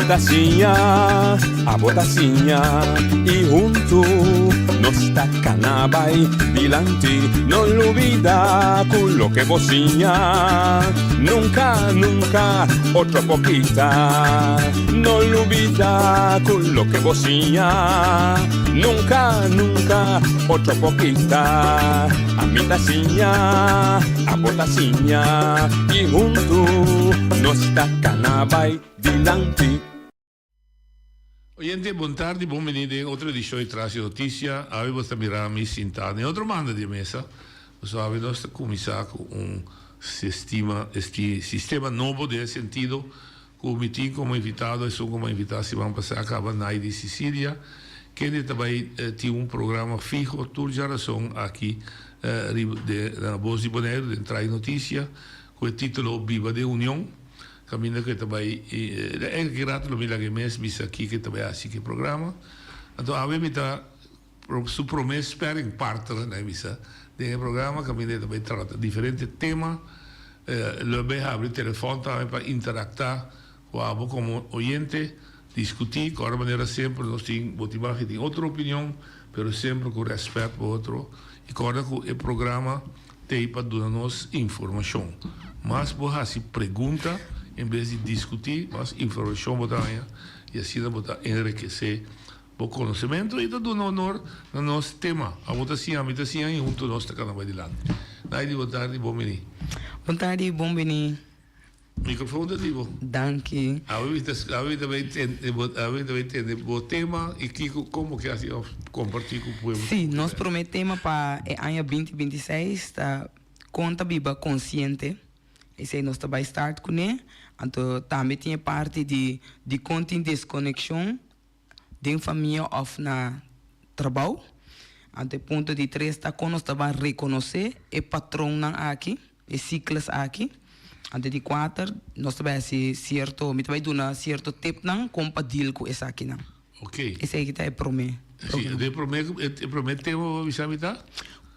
ta siña, abo ta siña y hunto nos ta cana bay dilanti. No lubida cu loke bo siña nunca, nunca otro por kita. No lubida cu loke bo siña nunca, nunca otro por kita. Ami ta siña, abo ta siña y hunto nos ta cana bay dilanti. Oyente, bon tardi, bon bini den otro edicion di Tras di Noticia. Awe bo ta mira mi sinta den otro banda di e mesa, pasobra awe nos ta cuminsa cu un sistema, sistema nobo den e sentido cu mi tin como invitado esun cu mi a invita siman pasa caba, Naidy Cicilia, kende ta bay tin un programa fiho tur djarason aki riba na Voz di Boneiru den Tras di Noticia cu e titulo Biba den Union. Kaminda ku e ta bai e ki rato lo mi laga e mes bisa kiko e ta bai hasi ku e programa. Anto awe mi ta su prome sparring partner nan e bisa den e programa kaminda e ta bai trata diferente tema. Lo e bai habri telefòn tambe pa interaktá ku abo komo oyente, diskutí. Kòrda manera semper nos tin bo tin mag di tin otro opinion pero semper ku rèspèt pa otro i kòrda ku e programa T'ei pa duna nos informashon. Mas bo hasi pregunta en bes di diskutí, mas informashon bo ta haña i asina bo ta enrekesé bo konosementu i ta duna honor na nos tema. Abo ta siña, mi ta siña i huntu nos ta kana bai dilanti. Naidy, bon tardi, bon biní. Bon tardi, bon biní. Microfoon ta di bo. Danki. Awe mi ta awe mi ta bay tende bo awe mi ta bay tende bo tema y kico como ke haci of comparti cu pueblo. Sí, nos prome tema pa e aña binti binti seis ta con ta biba consciente. Esey nos ta bay start cune. Anto tambe tin e parti di dicon tin desconexion den famia of na trabou. Anto e punto di tres ta kon nos ta ban rekonosé e patronnan aki, e sikles aki. Anto e di kuater, nos ta bai hasi sierto, mi ta bai duna sierto tipnan kon pa deal ku esakinan. Ok. Esei ta e promé. Si, e promé, e promé tema bo a bisa mi ta?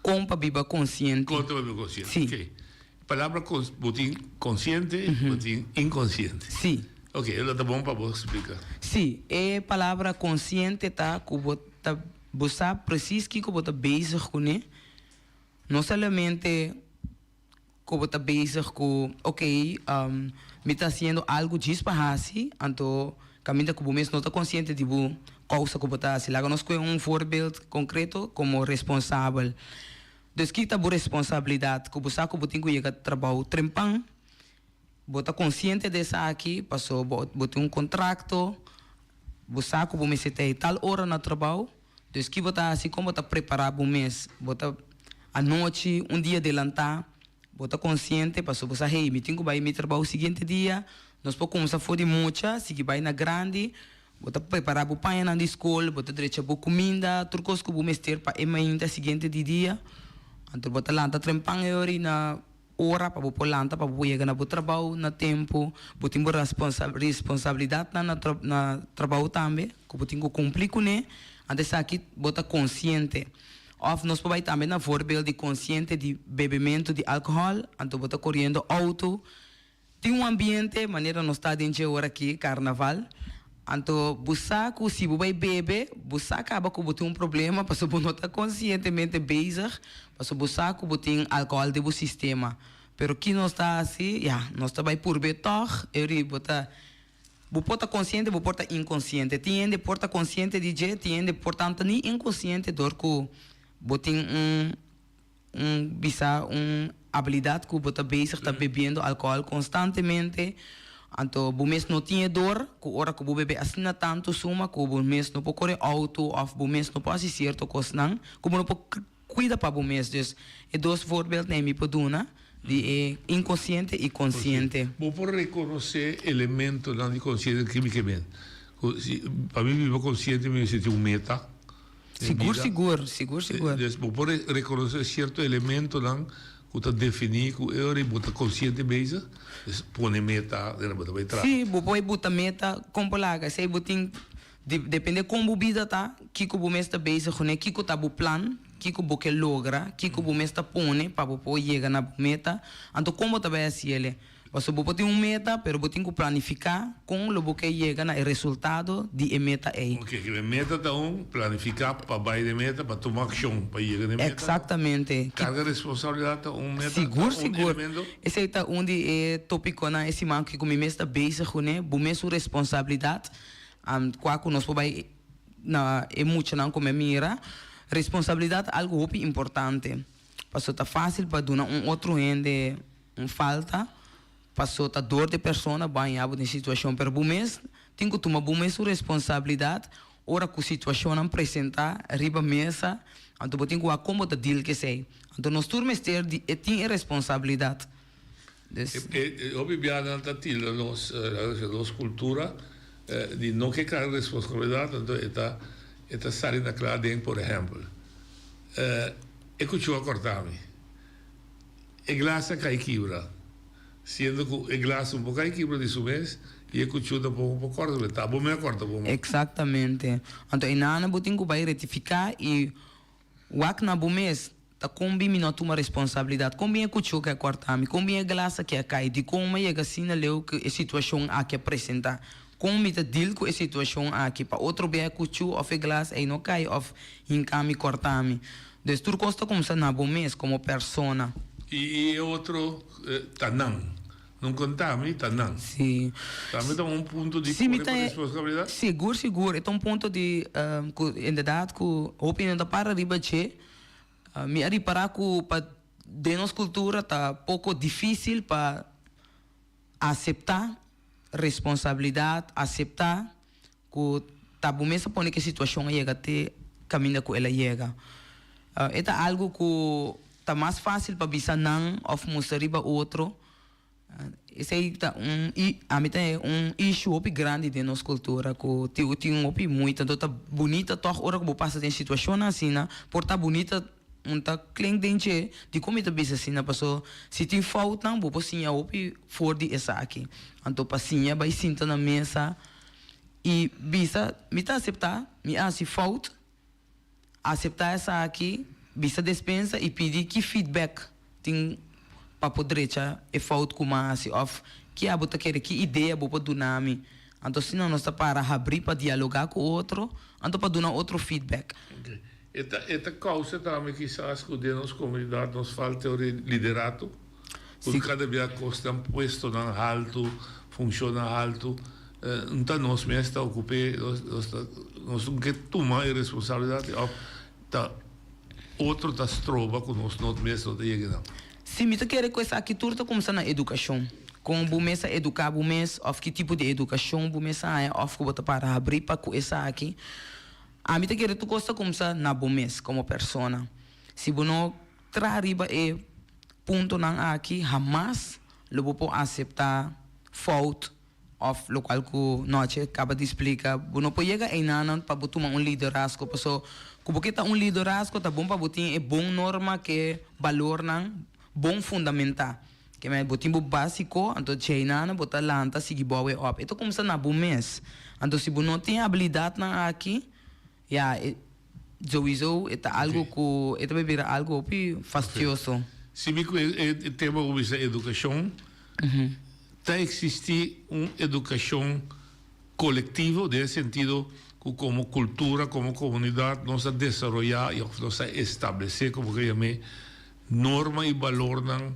Kon pa biba konsiente. Kon pa biba konsiente, Si. ok. Palabra kons, bo tin konsiente, bo tin inkonsiente. Si. Ok, e lo ta bon pa bo splika. Si, e palabra konsiente ta ku bo ta bo sa presis kiko bo ta bezig kuné. No solamente ku bo ta bezig ku, ok, mi ta hasiendo algu djis pa hasi, anto kaminda ku bo mes no ta konsiente di bo kousa ku bo ta hasi. Laga nos kohe un voorbeeld konkreto komo responsabel. Dus ki ta bo responsabilidat ku bo sa ku bo tin ku yega trabou trempan? Bo ta konsiente di esaki paso bo bo tin un kontrakto, bo sa ku bo mester ta e tal ora na trabou, dus ki bo ta hasi, kon bo ta prepará bo mes? Bo ta anochi, un dia delantá, bo ta konsiente paso bo sa hey mi tin ku bai mi trabou siguiente dia, nos por kumsa for di mucha sigui bai na grandi, bo ta prepará bo pañanan di skol, bo ta drecha bo kuminda, tur kos ku bo mester pa e mainta siguiente di dia, anto bo ta lanta trempan e ora i na. Ora pa bo por lanta pa bo por yega na bo trabou na tempu, bo tin bo responsabilidatnan na na trabou tambe ku bo tin ku kumpli kuné, anto esaki bo ta konsiente. Òf nos por bai tambe na voorbeeld di konsiente di bebementu di alkohòl, anto bo ta koriendo outo, Tin un ambiente manera nos ta den dje ora aki, karnaval. Anto bo sa ku si bo bai bebe, bo sa kaba ku bo tin un problema pasobra bo no ta konsientemente bezig, pasobra bo sa ku bo tin alkohòl den bo sistema. Pero ki nos ta hasi? Ya, nos ta bai purb'é tòg, e ri bo ta, bo por ta konsiente, bo por ta inkonsiente. Tin hende por ta konsiente di dje, tin hende por tanto ni inkonsiente dor ku bo tin un. Un bisa un abilidat ku bo ta bezig ta bebiendo alkohòl konstantemente, anto bo mes no tin e dor ku ora ku bo bebe asina tantu suma ku bo mes no por kore outo òf bo mes no por hasi sierto kosnan ku bo no por kuida pa bo mes. Dus e dos voorbeeldnan ei mi por duna di e inkonsiente i konsiente. Bo por rekonosé elementonan di konsiente ki mi ke men? Ku si pa mi biba konsiente mi mester tin un meta. Sigur, sigur, sigur, sigur. Dus bo por reconoce cierto elementonan cu ta defini cu e ora bo ta consciente bezig, dus pone meta, den bo ta bay traha. Si, bo por buta meta con por laga, esey bo tin di depende con bo bida ta, kico bo mes ta bezig cune, kico ta bo plan, kico bo ke logra, kico bo mes ta pone pa bo por yega na bo meta, anto con bo ta bay haciele. Pasobra bo por tin un meta, pero bo tin ku planifiká kon lo bo ke yega na e resultado di e meta ei. Oke, e meta ta un, planifiká pa bai den meta, pa tuma akshon pa yega den meta. Eksaktamente. Karga responsabilidat ta un meta, ta Sigur, un sigur. elemento. Esei ta un di e topikonan e siman ku mi mes ta bezig kuné, bo mes su responsabilidat, kua ku nos por bai na e muchanan ku mi a mira. Responsabilidat ta algu hopi importante, pasobra ta fásil pa duna un otro hende un falta, paso ta dor di persona bo haña bo den situacion, pero bo mes tin cu tuma bo mes su responsabilidad ora cu situacionnan presenta riba mesa, anto bo tin cu wak con bo ta deal cu esey. Anto nos tur mester di e tin e responsabilidad. Dus. E hopi biahanan ta tilda nos, nos cultura di no ke carga responsabilidad, anto e ta e ta sali na cla den, por ehempel, e cuchú a corta mi. E glas a kai kibra, siendo ku e glas un por kai kibra di su mes i e kuchú tampoko por kòrta bo. Ta bo mes a kòrta bo man. Eksaktamente. Anto e nana bo tin ku bai retifiká i wak na bo mes, ta kon bin mi no a tuma responsabilidat? Kon bin e kuchú ke a kòrta mi? Kon bin e glas aki a kai? Dikon mi a yega asina leu ku e situashon aki a presentá? Kon mi ta deal ku e situashon aki pa otro bia e kuchú òf e glas ei no kai òf hinka mi, kòrta mi? Dus tur kos ta kumsa na bo mes komo persona. I e otro ta nan. No konta mi, ta nan. Sí. Tambe ta un punto di Sí, mi kore ta pa responsabilidat? Sigur, sigur. E ta un punto di ku inderdat ku hopi hende ta para riba dje. Mi a ripará ku pa den nos kultura ta poko difísil pa aseptá responsabilidat, aseptá Ku ta bo mes a pone ku e situashon a yega te kaminda ku el a yega. E ta algu ku ta mas fásil pa bisa nan òf mustra riba otro. Esei ta un ami ta un issue hopi grandi den nos kultura ku tin hopi muita. Anto ta bunita tòg ora ku bo pasa den situashonnan asina por ta bunita un ta klink den dje dikon mi ta bisa asina paso si tin foutnan bo por siña hopi for di esaki. Anto pa siña bai sinta na mesa. I bisa, Mi ta aseptá, mi a hasi fout, aseptá esaki, bisa despensa i pidi ki feedback tin pa por drecha e fout ku m'a hasi òf ki abo ta kere, ki idea bo por duna mi. Anto asina nos ta para habrí pa dialogá ku otro, anto pa duna otro feedback. Ok. E ta e ta kousa tambe kisas ku den nos komunidat nos falta liderato? Ku kada bia kosnan puestonan haltu, funshonnan haltu, no ta nos mes ta okup'é, nos ta nos no ke tuma e responsabilidat òf ta otro ta stroba ku nos no mes no ta yega einan. Si, mi ta kere ku esaki tur ta kumsa na edukashon. Kon bo mes a eduká bo mes òf ki tipo di edukashon bo mes a haña òf ku bo ta para habrí pa ku esaki. Ami ta kere tur kos ta kumsa na bo mes komo persona. Si bo no traha riba e puntonan aki hamas lo bo por aseptá fout òf lokual ku Noche kaba di splika. Bo no por yega einanan pa bo tuma un liderazgo paso ku bo ke ta un liderazgo ta bon pa bo tin e bon norma ke balornan bon fundamentá. Ke men bo tin bo básiko anto djeinanan bo ta lanta sigui bou e òp. E ta kumsa na bo mes. Anto si bo no tin e abilidatnan aki ya e. Souiso e ta algo ku e ta bai bira algo hopi fastioso. Si mi ku e tema ku bisa edukashon, ta eksistí un edukashon kolektivo den e sentido ku komo kultura, komo komunidat nos a desaroyá i òf nos a establesé komo ke yam'é norma i balornan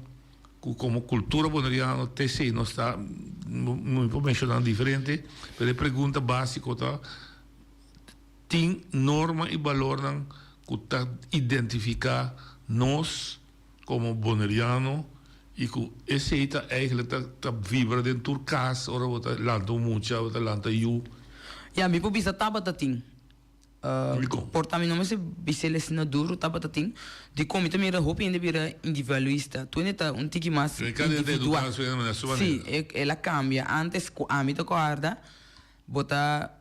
ku komo kultura boneriano te esei nos ta, mi por menshoná diferente, pero e pregunta básiko ta. Tin norma i balornan ku ta identifiká nos komo boneriano i ku esei ta eigenlijk ta ta vibra den tur kas ora bo ta lanta un mucha, bo ta lanta yu. Ya, mi por bisa tabata tin. Dikon? Por ta mi no mester bis'el asina duru, tabata tin. Dikon? Mi ta mira hopi hende bira individualista. Tur hende ta un tiki mas Kada hende ta individual. eduká su hende na su manera. Sí, el a kambia. Antes ku ami ta kòrda, bo ta.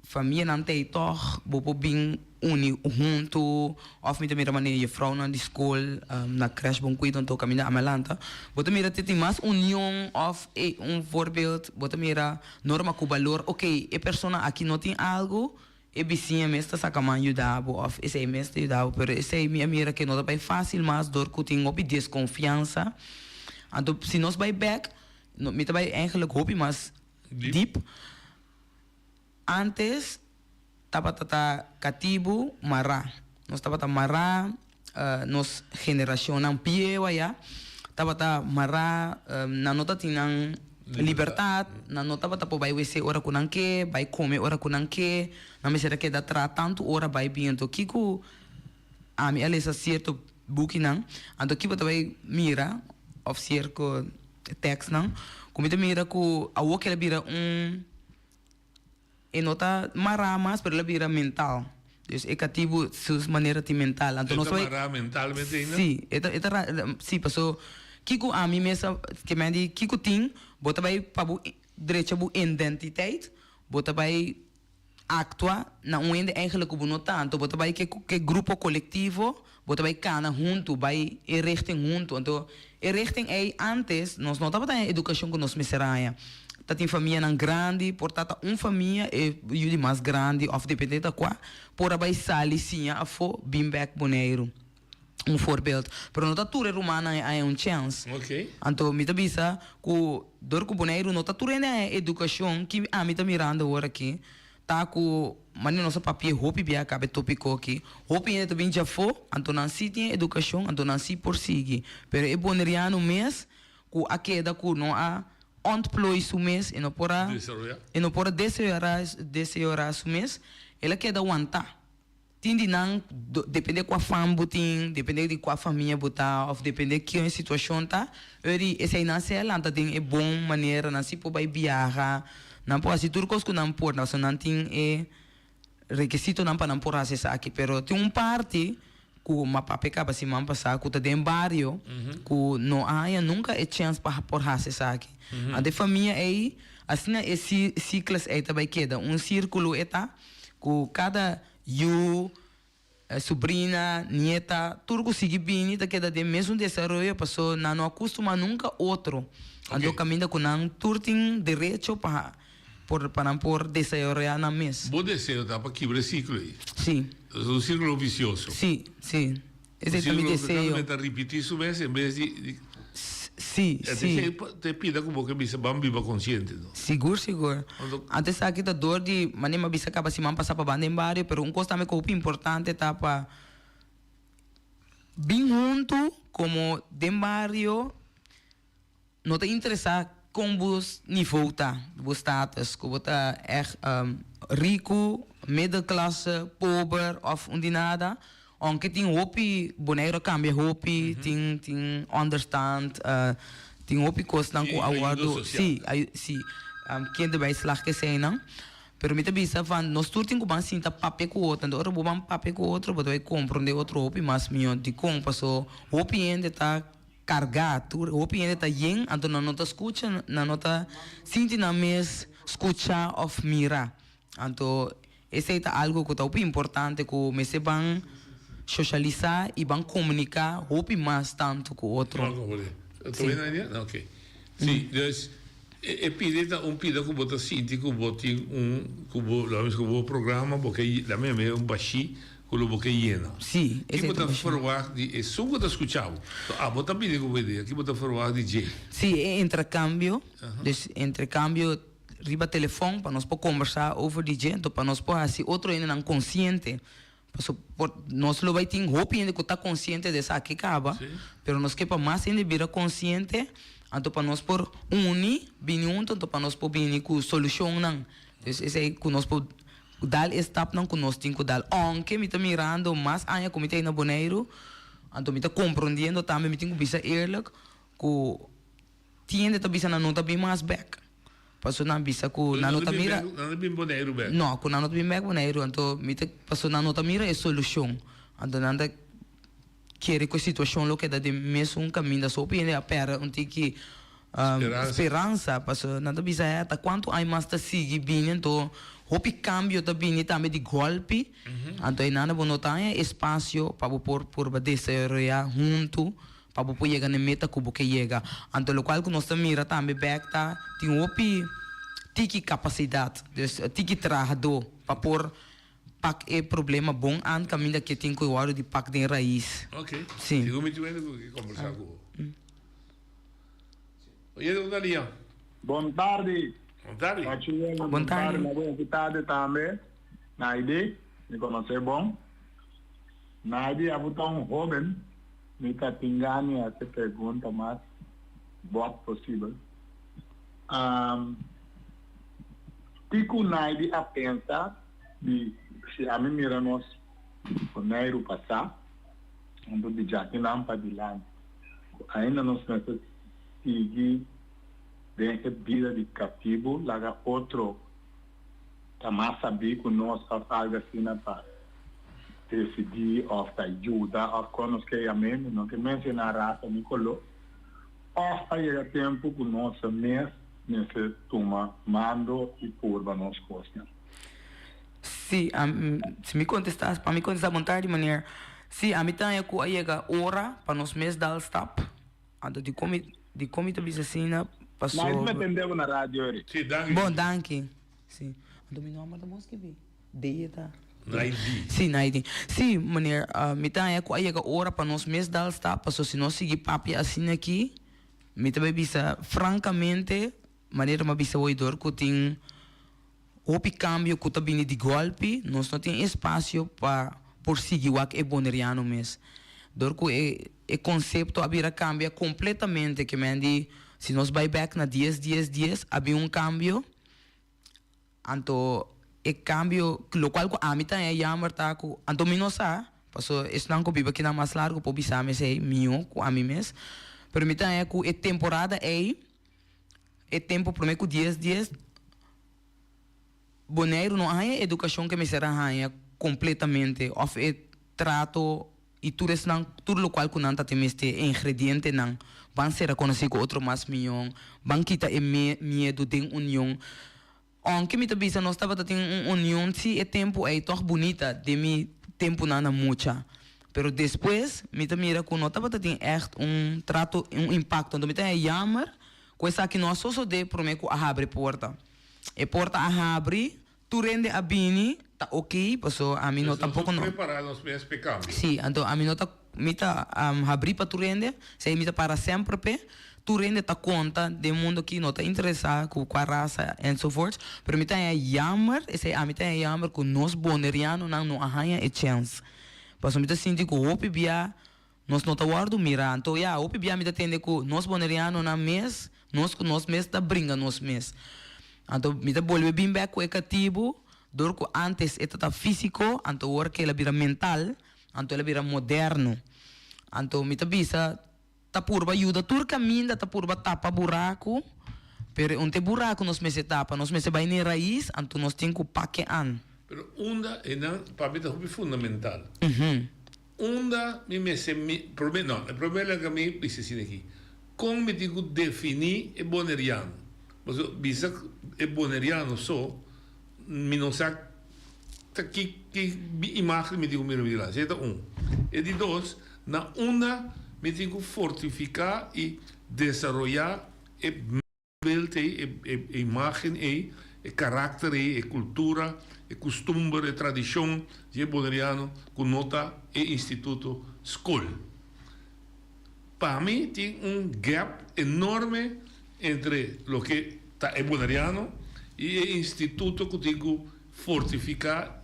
Famianan ta ei tòg bo por bin uni huntu òf mi ta mira manera jefrounan di skol na crèsh Bon Cuido anto kaminda ami a lanta bo ta mira te tin mas union òf e un voorbeeld bo ta mira norma ku balor oke e persona aki no tin algu e bisiña mes ta saka man yuda bo òf esei mes ta yuda bo pero esei mi a mira ke no ta bai fásil mas dor ku tin hopi deskonfiansa anto si nos bai bèk. No, mi ta bai eigenlijk hopi mas diep. Antes tabata ta katibu mará. Nos tabata mará, nos generashonnan bieu ayá tabata mará, nan no tatin nan libertat, nan no tabata por bai wc ora ku nan ke, bai kome ora ku nan ke, nan mester a keda traha tantu ora bai bin. Anto kiko ami a lesa sierto bukinan, anto ki bo ta bai mira òf sierto tekstnan ku mi ta mira ku awor kila bira un. E no ta mará mas, pero el a bira mental. Dus e katibu su manera tin mental. Anto nos E ta mará mentalmente ainda? Sí, e ta, e ta, sí, paso kiko ami mes a, ke men di kiko tin, bo ta bai pa bo drecha bo identiteit, bo ta bai aktua na un hende eigenlijk ku bo no ta. Anto bo ta bai ke ke grupo kolektivo, bo ta bai kana huntu, bai e richting huntu. Anto e richting ei antes nos no tabata haña edukashon ku nos mester haña. Ta tin famianan grandi, por ta ta un famia e yu di mas grandi òf depende ta kua por a bai sali siña afó bin bèk Boneiru. Un voorbeeld. Pero no ta tur e rumannan e haña un chèns. Anto mi ta bisa ku dor ku Boneiru no ta tur hende haña edukashon ki ami ta mirando awor aki ta ku manera nos a papia hopi bia kaba e topiko aki, hopi hende ta bin djafó anto nan si tin e edukashon anto nan si por sigui. Pero e boneriano mes ku a keda ku no a ontplooi su mes, e no por a e no por a deseorá deseorá su mes, el a keda wantá. Tin di nan, depende kua fam bo tin, depende di kua famia bo ta òf depende kion e situashon ta, ori eseinan si a lanta den e bon manera, nan si por bai biaha, nan por hasi tur kos ku nan por, pasobra nan tin e rekisitonan pa nan por hasi esaki. Pero tin un parti ku ma papia kaba siman pasá ku ta den bario ku no a haña nunka e chèns pa por hasi esaki. Anto e famia ei, asina e sikles ei ta bai keda, un sírkulo e ta ku kada yu, subrina, nieta, tur ku sigui bini ta keda den mesun desaroyo paso nan no a kustumá nunka otro. Anto kaminda ku nan tur tin derecho pa Por pa nan por desaroyá nan mes. Bo deseo ta pa kibra e siklo ei. Sí. Es un sirkulo visioso. Sí, sí. Esei ta mi deseo. Un sirkulo ku ta ripití su mes en bes di. Sí, sí. Esei ta e pida ku bo ke bisa ban biba konsiente, no? Sigur, sigur. Anto esaki ta dor di, manera mi a bisa kaba siman pasá pa banda den bario, pero un kos tambe ku hopi importante ta pa bin huntu komo den bario. No ta interesá kon bo nivo ta, bo status, ku bo ta ègt riku, middelklasse, pober òf un di nada. Ounke tin hopi, Boneiru a kambia hopi, tin tin onderstand, tin hopi kosnan ku a wòrdu, sí, sí, kinderbijslag eseinan. Pero mi ta bisa van nos tur tin ku ban sinta papia ku otro. Anto ora bo ban papia ku otro bo ta bai komprondé otro hopi mas mihó. Dikon? Paso hopi hende ta. Kargá, tur hopi hende ta yen, anto nan no ta skucha, nan no ta sinti nan mes skuchá òf mirá. Anto esei ta algu ku ta hopi importante ku mester ban shoshalisa i ban komuniká hopi mas tantu ku otro. Sí. Sí. Dus e pida ta un pida ku bo ta sinti ku bo tin un ku bo laga ku bo programa bo ke laga mi un bashí Ku lo bo ke yena. Sí, esei ta Ki bo ta ferwagt di esun ku ta skucha bo? So abo ta bini ku bo idea, ki bo ta ferwagt di dje? Sí, e interkambio, dus interkambio riba telefòn pa nos por kombersá over di dje, anto pa nos por hasi otro hendenan konsiente. Paso por nos lo bai tin hopi hende ku ta konsiente di esaki kaba, pero nos ke pa mas hende bira konsiente, anto pa nos por uni, bini huntu, anto pa nos por bini ku solushonnan. Dus esei ku nos por Dal e stapnan ku nos tin ku dal. Ounke mi ta mirando mas aña ku mi ta ei na Boneiru, anto mi ta komprondiendo tambe, mi tin ku bisa eerlijk, ku tin hende ta bisa nan no ta bin mas bèk. Pasobra nan bisa ku nan no ta mira. Nan no bin Boneiru bèk? No, ku nan no ta bin bèk Boneiru. Anto mi ta, pasobra nan no ta mira e solushon. Anto nan ta kere ku e situashon lo keda den mesun kaminda. So hopi hende a pèrdè un tiki speransa pasobra nan ta bisa hè ta kuantu aña mas ta sigui bini anto hopi kambio ta bini tambe di gòlpi anto einan bo no ta haña espasio pa bo por purba desaroyá huntu pa bo por yega na e meta ku bo ke yega anto lokual ku nos ta mira tambe bèk ta tin hopi tiki kapasidat dus tiki trahadó pa por Pak e problema bon aan kaminda ke tin ku e wòrdu di pak den rais. Ok. Si. Sigur mi tin wende ku ke kombersá ku bo. Oye, un Dalia. Bon tardi. Bon tardi. Bon tardi. Bon tardi tambe. Naidi, mi konosé bon. Naidi, abo ta un hóben. Mi ta tin gana di hasi pregunta mas bòt posibel. Um, Kiko Naidi a pensa di si ami mira nos Boneiru pasá, anto di djakinan padilanti, ku ainda nos mester sigui den e bida di katibu, laga otro ta mas sabí ku nos òf algu asina pa desidí òf ta yuda òf kon nos ke yam'é, mi no ke menshoná rasa ni koló, òf a yega tempu ku nos mes mester tuma mando i purba nos kosnan. Sí, si mi kontestá, pa mi kontestá bon tardi meneer, sí, ami ta haña ku a yega ora pa nos mes dal stap. Anto di kon mi di kon mi ta bisa asina paso. Nice me tende bo na radio eri. Sí, danki. Bon, danki. Sí. Anto mi nomber ta bon skibi? D ta. Naidi. Sí, Naidi. Sí, meneer, mi ta haña ku a yega ora pa nos mes dal stap paso si nos sigui papia asina aki, mi ta bai bisa frankamente manera mi a bisa oidor ku tin hopi kambio ku ta bini di gòlpi, nos no tin espasio pa por sigui wak e boneriano mes. Dor ku e e konsepto a bira kambia kompletamente ke men di si nos bai bèk na dies dies dies a bin un kambio, anto e kambio lokual ku ami ta haña yamber ta ku anto mi no sa paso esnan ku biba kinan mas largu por bisa mi esei mihó ku ami mes, pero mi ta haña ku e temporada ei. E tempu promé ku dies dies, Boneiru no a haña e edukashon ku e mester a haña kompletamente òf e trato i tur esnan, tur lokual ku nan ta tin mester, e ingredientenan. Ban sera konosí ku otro mas mion, ban kita e miedu den union. Ounke mi ta bisa nos tabata tin un union si e tempu ei tòg bunita den mi tempunan na mucha. Pero despues mi ta mira ku no tabata tin ègt un trato, un impakto. Anto mi ta haña yammer ku esaki no a sosodé promé ku a habri porta. E porta a habri, tur hende a bini, ta oké, paso ami no tampoko no. Nos prepará nos mes p'e kambio. Sí, anto ami no ta Mi ta habrí pa tur hende, esei mi ta para semper p'e. Tur hende ta konta den mundu aki, no ta interesá ku kua rasa enzovoorts, pero mi ta haña jammer, esei ami ta haña jammer ku nos bonerianonan no a haña e chèns. Pasobra mi ta sinti ku hopi bia nos no ta wòrdu mirá. Anto ya, hopi bia mi ta tende ku nos bonerianonan mes, nos ku nos mes ta bringa nos mes. Anto mi ta bolbe bin bèk ku e katibu, dor ku ántes e ta ta físiko, anto awor ke el a bira mental. Anto el a bira moderno. Anto mi ta bisa, ta purba yuda tur kaminda, ta purba tapa buraku, pero e un te buraku nos mester tapa, nos mester bai n'e rais, anto nos tin ku pake an. Pero unda e nan pa mi ta hopi fundamental. Unda mi mester mi prome no e prome laga mi bisa asina aki kon mi tin ku defini e boneriano pasobra bisa e boneriano so mi no sa Ta ki ki imagen mi tin ku mira mi dilanti? Esei ta un. E di dos, na unda mi tin ku fortifiká i desaroyá e beeld ei, e e imagen ei, e karakter ei, e kultura, e kustumber, e tradishon di e boneriano ku no ta e instituto skol. Pa mi tin un gap enorme entre loke ta e boneriano i e instituto ku tin ku fortifiká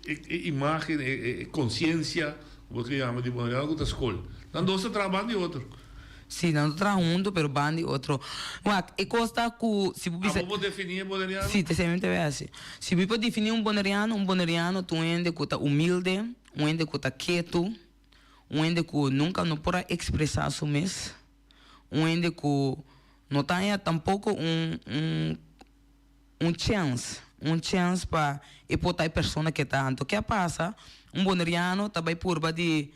e imágen, e konsiensia ku bo ta yama di boneriano ku ta skol. Nan dos ta traha banda di otro. Sí, nan ta traha huntu pero banda di otro. Wak, e kos ta ku si bo bisa. Abo por definí e boneriano? Sí, ta esei mi ta bai hasi. Si bo por definí un boneriano, un boneriano ta un hende ku ta humilde, un hende ku ta ketu. Un hende ku nunka no por a ekspresá su mes, un hende ku no ta haña tampoko un un un chèns, un chèns pa e por ta e persona ke ta. Anto ke a pasa? Un boneriano ta bai purba di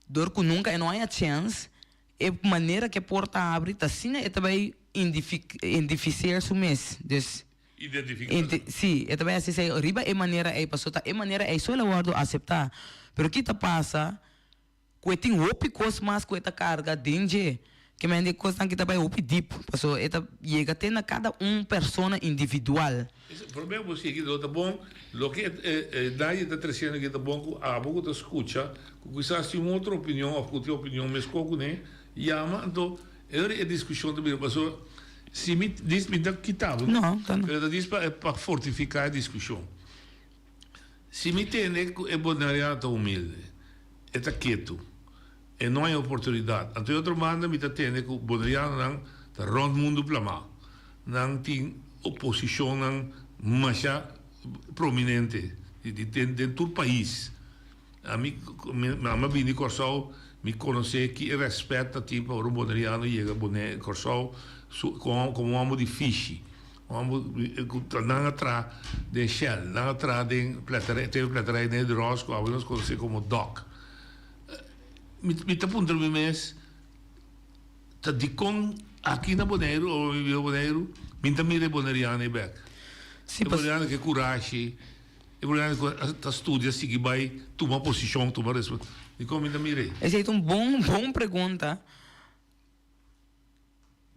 dor ku nunka e no haña chèns, e manera ke por ta habri ta asina e ta bai identifiseer su mes. Dus. Identifica su. Sí, e ta bai hasi esei riba e manera ei, pasobra ta e manera ei so el a wòrdu aseptá. Pero ki ta pasa? Ku e tin hopi kos mas ku e ta karga den dje. Ke men di kosnan ki ta bai hopi dip, pasobra e ta yega te na kada un persona individual. E promé bo sigui lo ta bon, loke e Nadia ta tresiendo aki ta bon ku abo ku ta skucha, ku kisas tin un otro opinion òf ku tin opinion meskos kuné, yama anto e ora e diskushon ta bira pasobra. Si mi dis mi ta kita bo. No, ta no. Pero ta dis pa pa fortifica e discusion. Si mi tende cu e Boneriano ta humilde, e ta ketu, e no hay oportunidad. Anto e otro banda mi ta tende cu Bonerianonan ta rond mundo plama. Nan tin oposicionnan masha prominente den tur pais. Ami mi a bini Kòrsou, mi konosé ki e rèspèt ta tin pa ora un boneriano yega Bonaire, Kòrsou, su komo un hòmber di fishi, un hòmber ku ta nan a traha den Shell, nan a traha den plèterei, TV Plèterei Nederhorst ku awe nos konosé komo Dòk. Mi mi ta puntra mi mes, ta dikon aki na Boneiru, ora mi biba Boneiru, mi ta mira e boneriano ei bèk? E boneriano ku e kurashi. E problema cu ta studia sigui bay tuma posicion, tuma respons. Dicon mi ta mira ei? Esey ta un bon bon pregunta.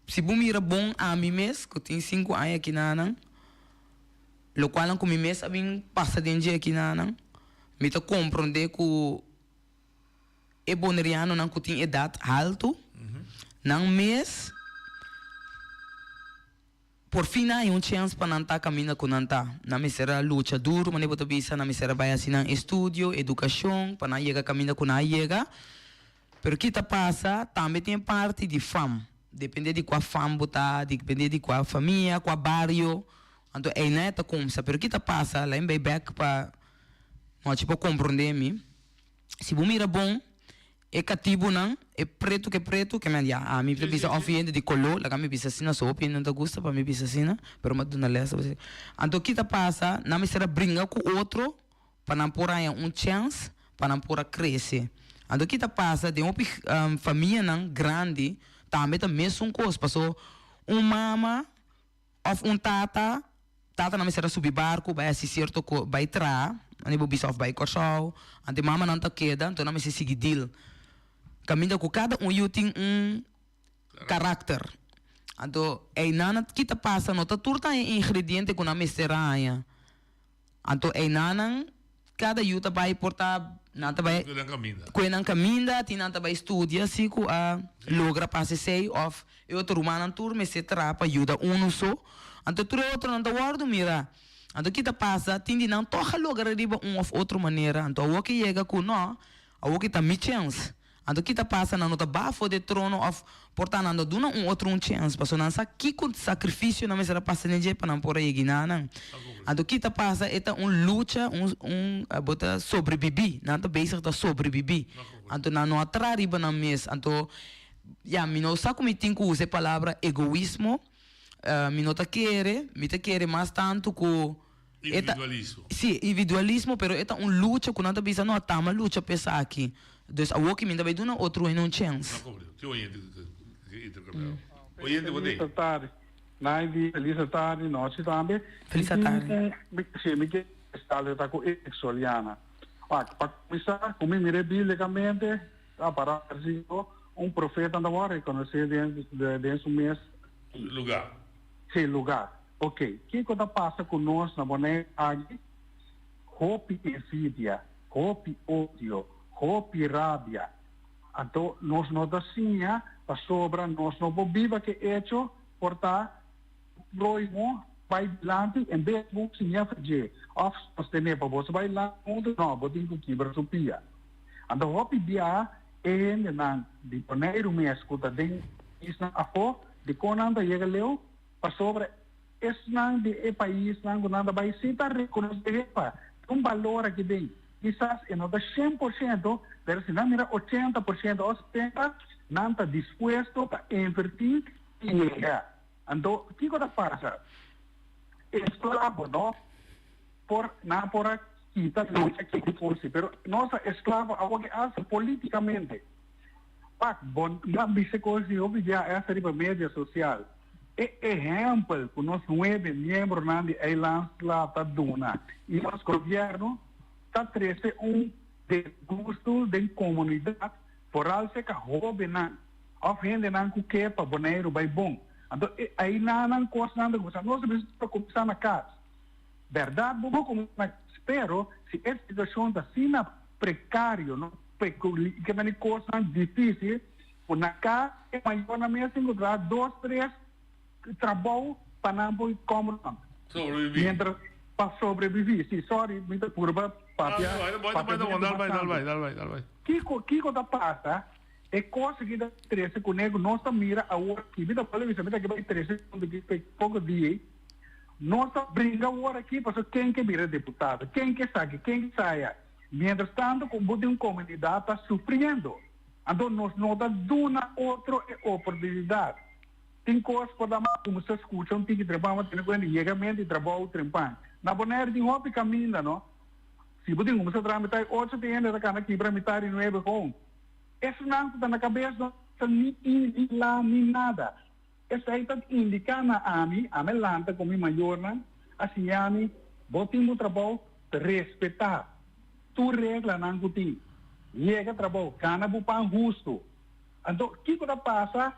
Si bo mira bon ami mes cu tin sinku aña aki nanan, locualnan cu mi mes a bin pasa den dje aki nanan, mi ta comprende cu e bonerianonan cu tin edad halto, nan mes. Por fin nan haña un chèns pa nan ta kaminda ku nan ta. Nan mester a lucha duru, manera bo ta bisa, nan mester a bai hasi nan estudio, edukashon, pa nan yega kaminda ku nan a yega. Pero ki ta pasa, tambe tin e parti di fam. Depende di kua fam bo ta, depende di kua famia, kua bario. Anto einan e ta kumsa. Pero ki ta pasa, lain bai bèk pa nochi por komprondé mi. Si bo mira bon, E katibunan, e pretu ke pretu, ke men ya, ami ta bisa òf hende di koló, laga mi bisa asina, so hopi hende no ta gusta pa mi bisa asina, pero mi a duna lès. Anto ki ta pasa, nan mester a bringa ku otro pa nan por haña un chèns pa nan por a krese. Anto ki ta pasa, den hopi famianan grandi tambe ta mesun kos, paso un mama Of un tata, tatanan mester a subi barku bai hasi sierto ko, bai traha, mane bo bisa of bai Kòrsou, anto e mamanan ta keda, anto nan mester sigui deal. Kaminda ku kada un yu tin un karakter. Anto einan ki ta pasa no ta tur ta e ingrediente ku nan mester a haña. Anto einanan kada yu ta bai por ta nan ta bai Kue nan kaminda. kue nan kaminda, tin nan ta bai studia si ku a logra pasa esei of e otro rumannan tur mester traha pa yuda unu so. Anto tur e otronan ta wòrdu mira. Anto ki ta pasa tin di nan tòg a logra riba un of otro manera. Anto awor ke yega ku no, awor ke ta mi chèns. Anto ki ta pasa? Nan no ta baha for di e trono òf por ta nan no duna un otro un chèns, pasobra nan sa kiko sakrifisio nan mester a pasa den dje pa nan por a yega nan. Anto ki ta pasa? E ta un lucha, un un bo ta sobrebibí, nan ta bezig ta sobrebibí. Anto nan no a traha riba nan mes. Anto, ya, mi no sa ku mi tin ku usa e palabra egoismo, mi no ta kere, mi ta kere mas tantu ku. Individualismo. Sí, individualismo, pero e ta un lucha ku nan ta bisa, no, tama lucha pa esaki. Dus awor ki mi ta bai duna otro hende un chèns. No komprendo. Tin oyente ku ke interkambiá. Oyente bo Felis tardi. Naidi, felis tardi, nochi tambe. Felis tardi. Sí, mi ke esta ta ku Eric Soliana. Wak, pa kuminsá, ku mi mir'é bíblikamente, ta pará versíkulo, un profeta no ta wòrdu rekonosé den den su mes. Lugá. Sí, lugá. Ok, kiko ta pasa ku nos na Boneiru aki? Hopi envidia, hopi odio, hopi rabia. Anto nos no ta siña pasobra nos no por biba ku e echo por ta prohimo bai dilanti en bes bo siña for dje òf sostené pa boso bai dilanti huntu, no, bo tin ku kibra su pia. Anto hopi bia e hendenan di Boneiru mes ku ta den paisnan afó, dikon nan ta yega leu? Pasobra esnan di e paisnan ku nan ta bai si ta rekonosé hepa tin un balor aki den. Kisas e no ta 100%, pero si nan mira 80% òf 70, nan ta dispuesto pa invertí i yega. Anto kiko ta pasa? Esklabo no por nan por a kita lucha kiko por si, pero nos ta esklabo awor ke hasta polítikamente. Pak, bo nan bisa kos di hopi bia esta riba media sosial. E ehèmpel ku nos nuebe miembronan di Eilandsla ta duna i nos gobièrnu ta trese un desgustu den komunidat, foral serka hóbennan òf hendenan ku ke pa Boneiru bai bon. Anto e eilannan kosnan ta kuminsá. Nos ta bisa ta kuminsá na kas. Bèrdat bo por kuminsá na kas, pero si e situashon ta asina prekario, no ke meni kosnan difísil, ku na kas e mayornan mes tin ku traha dos, tres. trabou pa nan por come rond. Sobreviví. Mientras pa sobreviví, si, sorry, mi ta purba papia. Ah, no, bai, bai, bai, dal bai, dal bai, dal bai, dal bai. Kiko, kiko ta pasa? E kos aki ta trese kuné ku nos ta mira awor aki. Mi ta bolbe bisa, mi ta ke bai trese punto aki pe poko dia ei. Nos ta bringa awor aki pasobra ken ke bira deputado, ken ke esaki, ken ke esaya. Mientras tanto ku bo tin un komunidat ta sufriendo. Anto nos no ta duna otro e oportunidat. Tin kos por ta mas kuminsá skucha un tiki trempan pa tene kuenta yega mente di trabou trempan. Na Bonaire tin hopi kaminda no. Si bo tin kuminsá traha mitai ocho tin hende ta kana kibra mitai di nuebe kon. Esnan ku ta na kabes no ta ni i ni la ni nada. Esei ta indiká na ami, ami a lanta ku mi mayornan a siña mi, bo tin bo trabou, respetá tur reglanan ku tin. Yega trabou, gana bo pan hustu. Anto, kiko ta pasa?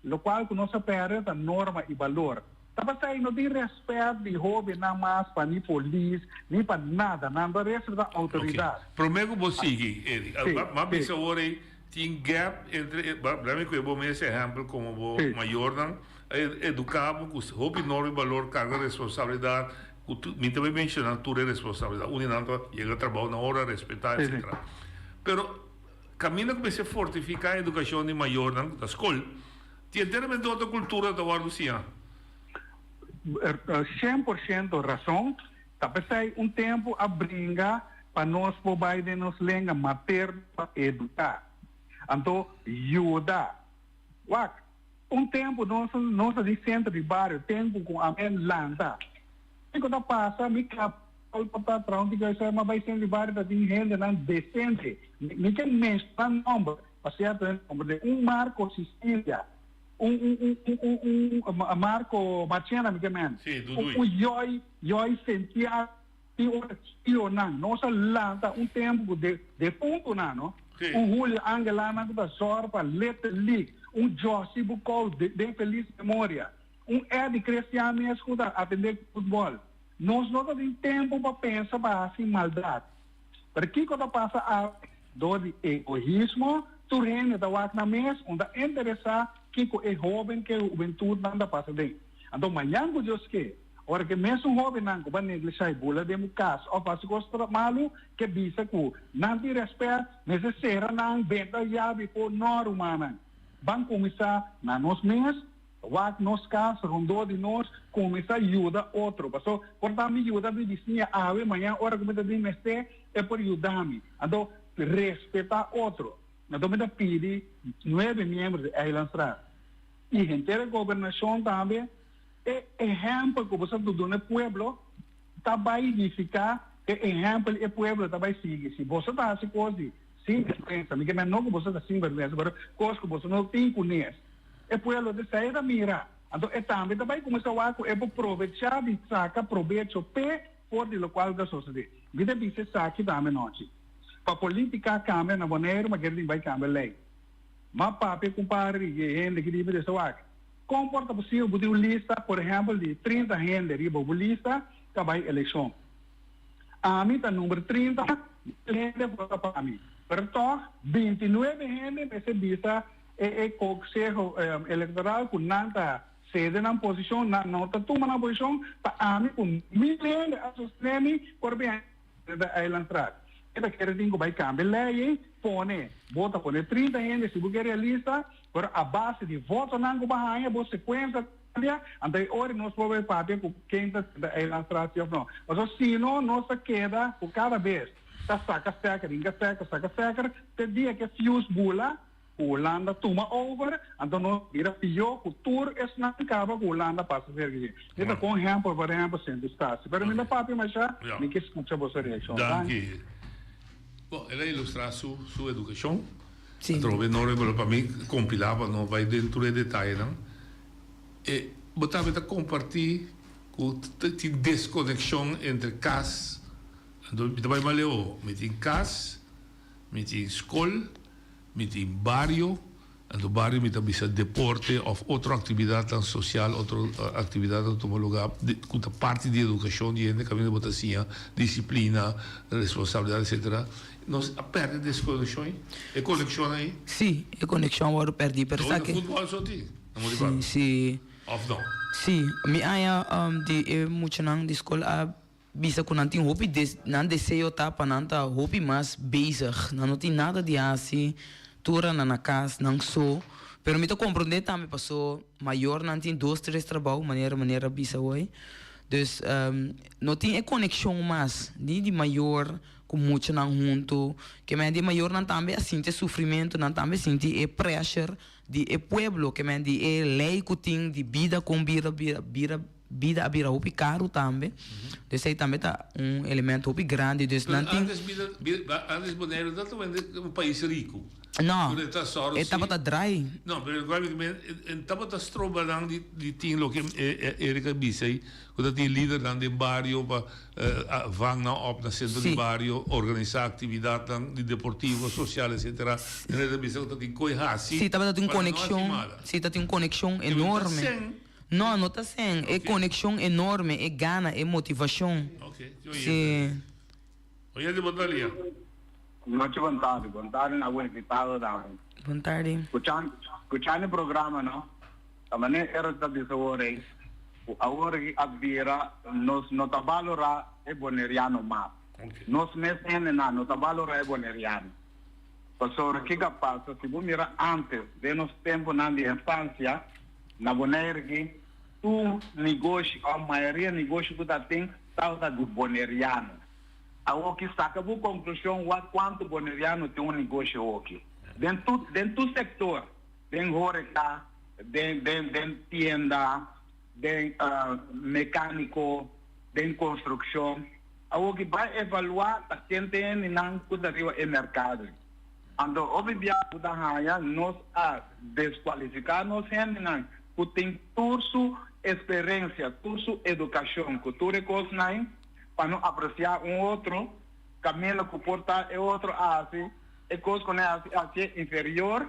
Lokual ku nos a pèrdè ta norma i balor. Ta pasá i no tin rèspèt di hóbennan mas pa ni polis, ni pa nada. Nan ta respetá outoridat. Ok. Promé ku bo sigui, Eric, m'a bisa awor ei tin gap entre, laat mi kohe bo mes ehèmpel komo bo mayornan a eduká bo ku hopi norma i balor, karga responsabilidat, ku mi ta bai menshoná tur e responsabilidat. Un di nan ta yega trabou na ora, respetá, etcetera. Pero. Kaminda ku mester fortifiká edukashon di mayornan ku ta skol, tin enteramente otro kultura ta wòrdu siñá. 100% rason. Ta p'esei un tempu a bringa pa nos por bai den nos lenga materno pa eduká. Anto yuda. Wak, un tempu nos nos a di sentro di bario, tempu ku amen lanta. Kiko ta pasa? Mi kap pa ta traha un tiki esei, ma bai sentro di bario ta tin hendenan desente. Mi ke menshoná nomber, pa sierto hende komprendé. Un Marco Sicilia, un un un un un un Marco Marchena mi ke men. Sí, Dudui. Un Joy, Joy Santiago, tin ora tionan. Nos a lanta un tempu ku de defuntunan, no? Sí. Un Julio Angelana ku ta zòrg pa Little League, un Jossy Bucou den felis memoria. Un Eddy Christian mes ku ta atendé ku futbòl. Nos no ta tin tempu pa pensa pa hasi maldat. Pero kiko ta pasa awe? Dor di egoismo, tur hende ta wak nan mes, un ta interesá kiko e hóben ku e hubentutnan ta pasa den. Anto mañan ku Dios ke, ora ku e mesun hóbennan ku bo a neglishá i bula den bo kas òf hasi kos malu, ke bisa ku nan tin rèspèt, mester sera nan benta yabi for. No, rumannan, ban kuminsá na nos mes. Wak nos kas rondó di nos kuminsá yuda otro. Paso por ta mi yuda mi bisiña awe, mañan ora ku mi ta den mester e por yuda mi. Anto respetá otro. Anto mi ta pidi nuebe miembro di Eilandsraad i henter e gobernashon tambe e ehèmpel ku boso ta duna e pueblo ta bai nifiká e ehèmpel e pueblo ta bai sigui. Si boso ta hasi kos di sinbèrgwensa, mi ke men no ku boso ta sinbèrgwensa pero kos ku boso no tin kunes. E pueblo di Israel ta mira, anto e tambe ta bai kuminsá wak ku e por probechá di saka probecho p'e for di lokual ta sosodé. Mi ta bisa esaki tambe nochi. Pa polítika kambia na Boneiru ma kere tin bai kambia lei. M'a papia ku un par di e hende ki riba di esa wak. Kon por ta posibel bo tin un lista, por ehèmpel, di 30 hende riba bo lista ta bai elekshon? Ami ta number 30, mil hende vota pa mi. Pero tòg 29 hende mester bisa E e Conseho Electoral cu nan ta cede nan posicion, nan no ta tuma nan posicion, pa ami cu mil hende a sostene mi por bin da Eilandstraat. E ta kere tin cu bay cambia ley ey, pone, bo ta pone 30 hende si bo ke realista, pero a base di votonan cu bo a haya bo secuencia cambia, anto e ora nos por bay papia cu ken ta da Eilandstraat si of no. Pasobra si no nos ta keda cu cada bes ta saca steker, hinca steker, saca steker, te dia cu e fuse bula, Ku Hulanda tuma over, anto nos bira pió ku tur esnan kaba ku Hulanda pasa serka dje. Mi ta kon hèmpel por ehèmpel Sint Eustatius. Pero mi ta papia mashá, mi ke skucha boso reakshon. Danki. Bon, el a ilustrá su su edukashon. Atrobe no reveló pa mi kompilá pa no bai den tur e detayenan. E bo tambe ta kompartí ku tin deskonekshon entre kas, anto mi ta bai maleu, mi tin kas, mi tin skol, Mi tin bario, anto bario mi ta bisa deporte of otro actividadnan social, otro actividadnan tuma lugar cu ta parti di educacion di hende caminda bo ta siña disciplina, responsabilidad etcetera. Nos a perde desconexion ey? E conexion ey? Sí, e conexion a wordo perdi, pero sa ke. Futbol so tin, na Montipar. Sí, sí. Of no? Sí, mi haña di e muchanan di skol a bisa ku nan tin hopi des nan deseo ta pa nan ta hopi mas bezig. Nan no tin nada di hasi, tur a nan na kas, nan so. Pero mi ta komprondé tambe paso mayornan tin dos tres trabou, manera manera a bisa hoy. Dus no tin e konekshon mas ni di mayor ku muchanan huntu. Ke men di e mayornan tambe a sinti e sufrimentu, nan tambe sinti e pressure di e pueblo, ke men di e lei ku tin di bida kon bira bira bira bida a bira hopi karu tambe. Dus ei tambe ta un elemento hopi grandi. Dus Pero nan tin. antes bida bida antes Boneiru no tabata un pais riku. No, Pero e ta sòru e si. tabata drai. No, pero e tabata stroba nan di di tin loke Eric a bisa ei, ku ta tin lidernan den bario pa vang nan op na sentro di bario, organisá aktividatnan di deportivo, sosial etsetera. Nan ta bisa ku ta tin koi hasi Sí, tabata tin un pa nan no hasi konekshon, mala. sí, ta tin un konekshon Pero ta enorme. sen. No, no ta sen. E Ok. konekshon enorme, e gana, e motivashon. Ok, si oyente. Sí. Oyente bo ta lia. Nochi bon tardi, bon tardi na bo invitado tambe. Bon tardi. Scuchando e programa no, ta manera Eric ta bisa awor ei, cu awor aki a bira nos no ta balora e Boneriano mas. Nos mes hendenan no ta balora e Boneriano. Pasobra kico a pasa, si bo mira antes, den nos temponan di infancia, na Bonaire aki, tur negoshi of mayoria negoshi cu ta tin tabata di Boneriano. Awoki saka bo konklushon wak kuantu boneriano tin un negoshi awoki. Den tur den tur sektor, den horeka, den den den tienda, den mekaniko, den konstrukshon. Awoki bai evaluá ta ken ta hendenan ku ta riba e merkado. Anto hopi bia bo ta haña nos a deskualifiká nos hendenan ku tin tur su esperensia, tur su edukashon ku tur e kosnan. Pa no apresiá un otro kaminda ku por ta e otro a hasi e kos ku nan a hasi hasié inferior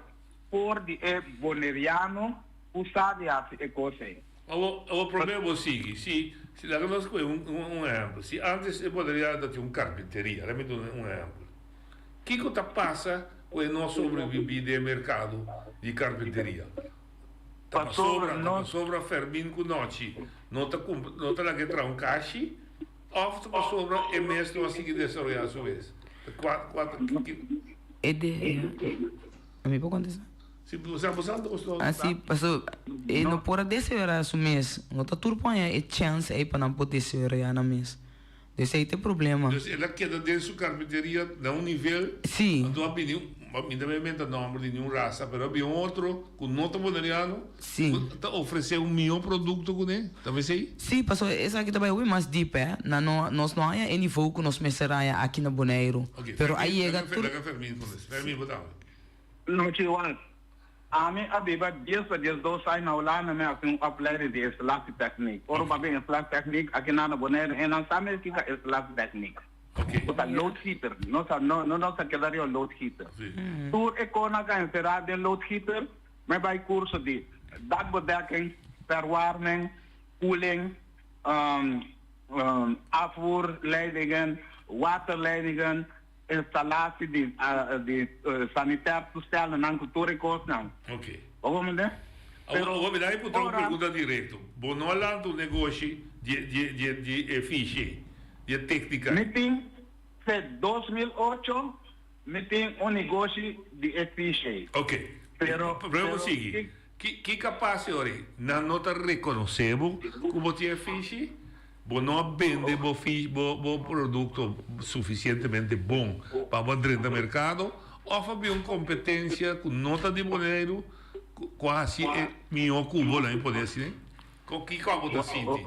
for di e boneriano ku sa di hasi e kos ei. Awor, awor promé bo sigui. Si, si laga nos kohe un, un ehèmpel. Si ántes e boneriano ta tin un karpinteria, laga mi duna un ehèmpel. Kiko ta pasa ku e no a sobrebibí den e merkado di karpinteria? Ta pasobra, ta pasobra Fermin ku Nochi no ta kumpra, no ta laga e traha un kashi òf ta pasobra e mes no a sigui desaroyá su mes? Ta kua, kua ta, ki. E de, a mi por kontestá? Si, bo sa, bo sa dos no. Ah si, paso e no por a desaroyá su mes, no ta tur por haña e chèns ei pa nan por desaroyá nan mes. Dus ei ta e problema. Dus el a keda den su carpinteria na un nivel. Sí. Anto a bini, mi ta bay menta nomber di niun rasa, pero a bini un otro cu no ta boneriano. Sí. Cu ta ofrece un miho producto cune. Ta mesey? Sí, pasobra esaki ta bay hopi mas diep, eh. Nan no, nos no haña e nivo cu nos mester haña aki na Boneiru. Ok, Pero a Fermin, yega tur. laga Fermin contesta. Fermin, bo tambe. Nochi igual. Ami a biba dies pa 12 aña na Hulanda, mi a hasi un opleiding di installatietechniek. Ora bo a bin installatietechniek aki na na Bonaire, hendenan sa mes kiko installatietechniek. Bo ta loodgieter. Nos a no nos a keda riba loodgieter. Tur e konan ku a enserá den loodgieter, mi a bai kurso di dakbedekking, verwarming, koeling, afvoerleidingen, waterleidingen, Instalatie di di sanitair toestelnan ku tur e kosnan. Ok. Bo comprende? Awor, awor mi ta puntra un pregunta directo. Bo no a lanta un negoshi di di di di e fishi, di e tecnica? Mi tin, fe 2008 mi tin un negoshi di e fishi. Ok. Pero, Pero bo pero sigui. Ki ki capaci ori nan no ta reconoce bo cu bo tin e fishi? Bo no a bende bo fi bo bo producto suficientemente bon pa bo a drenta mercado of a bin un competencia cu no ta di Boneiru cu cu a haci e miho cu bo lo mi pone asina? Con kico abo ta sinti?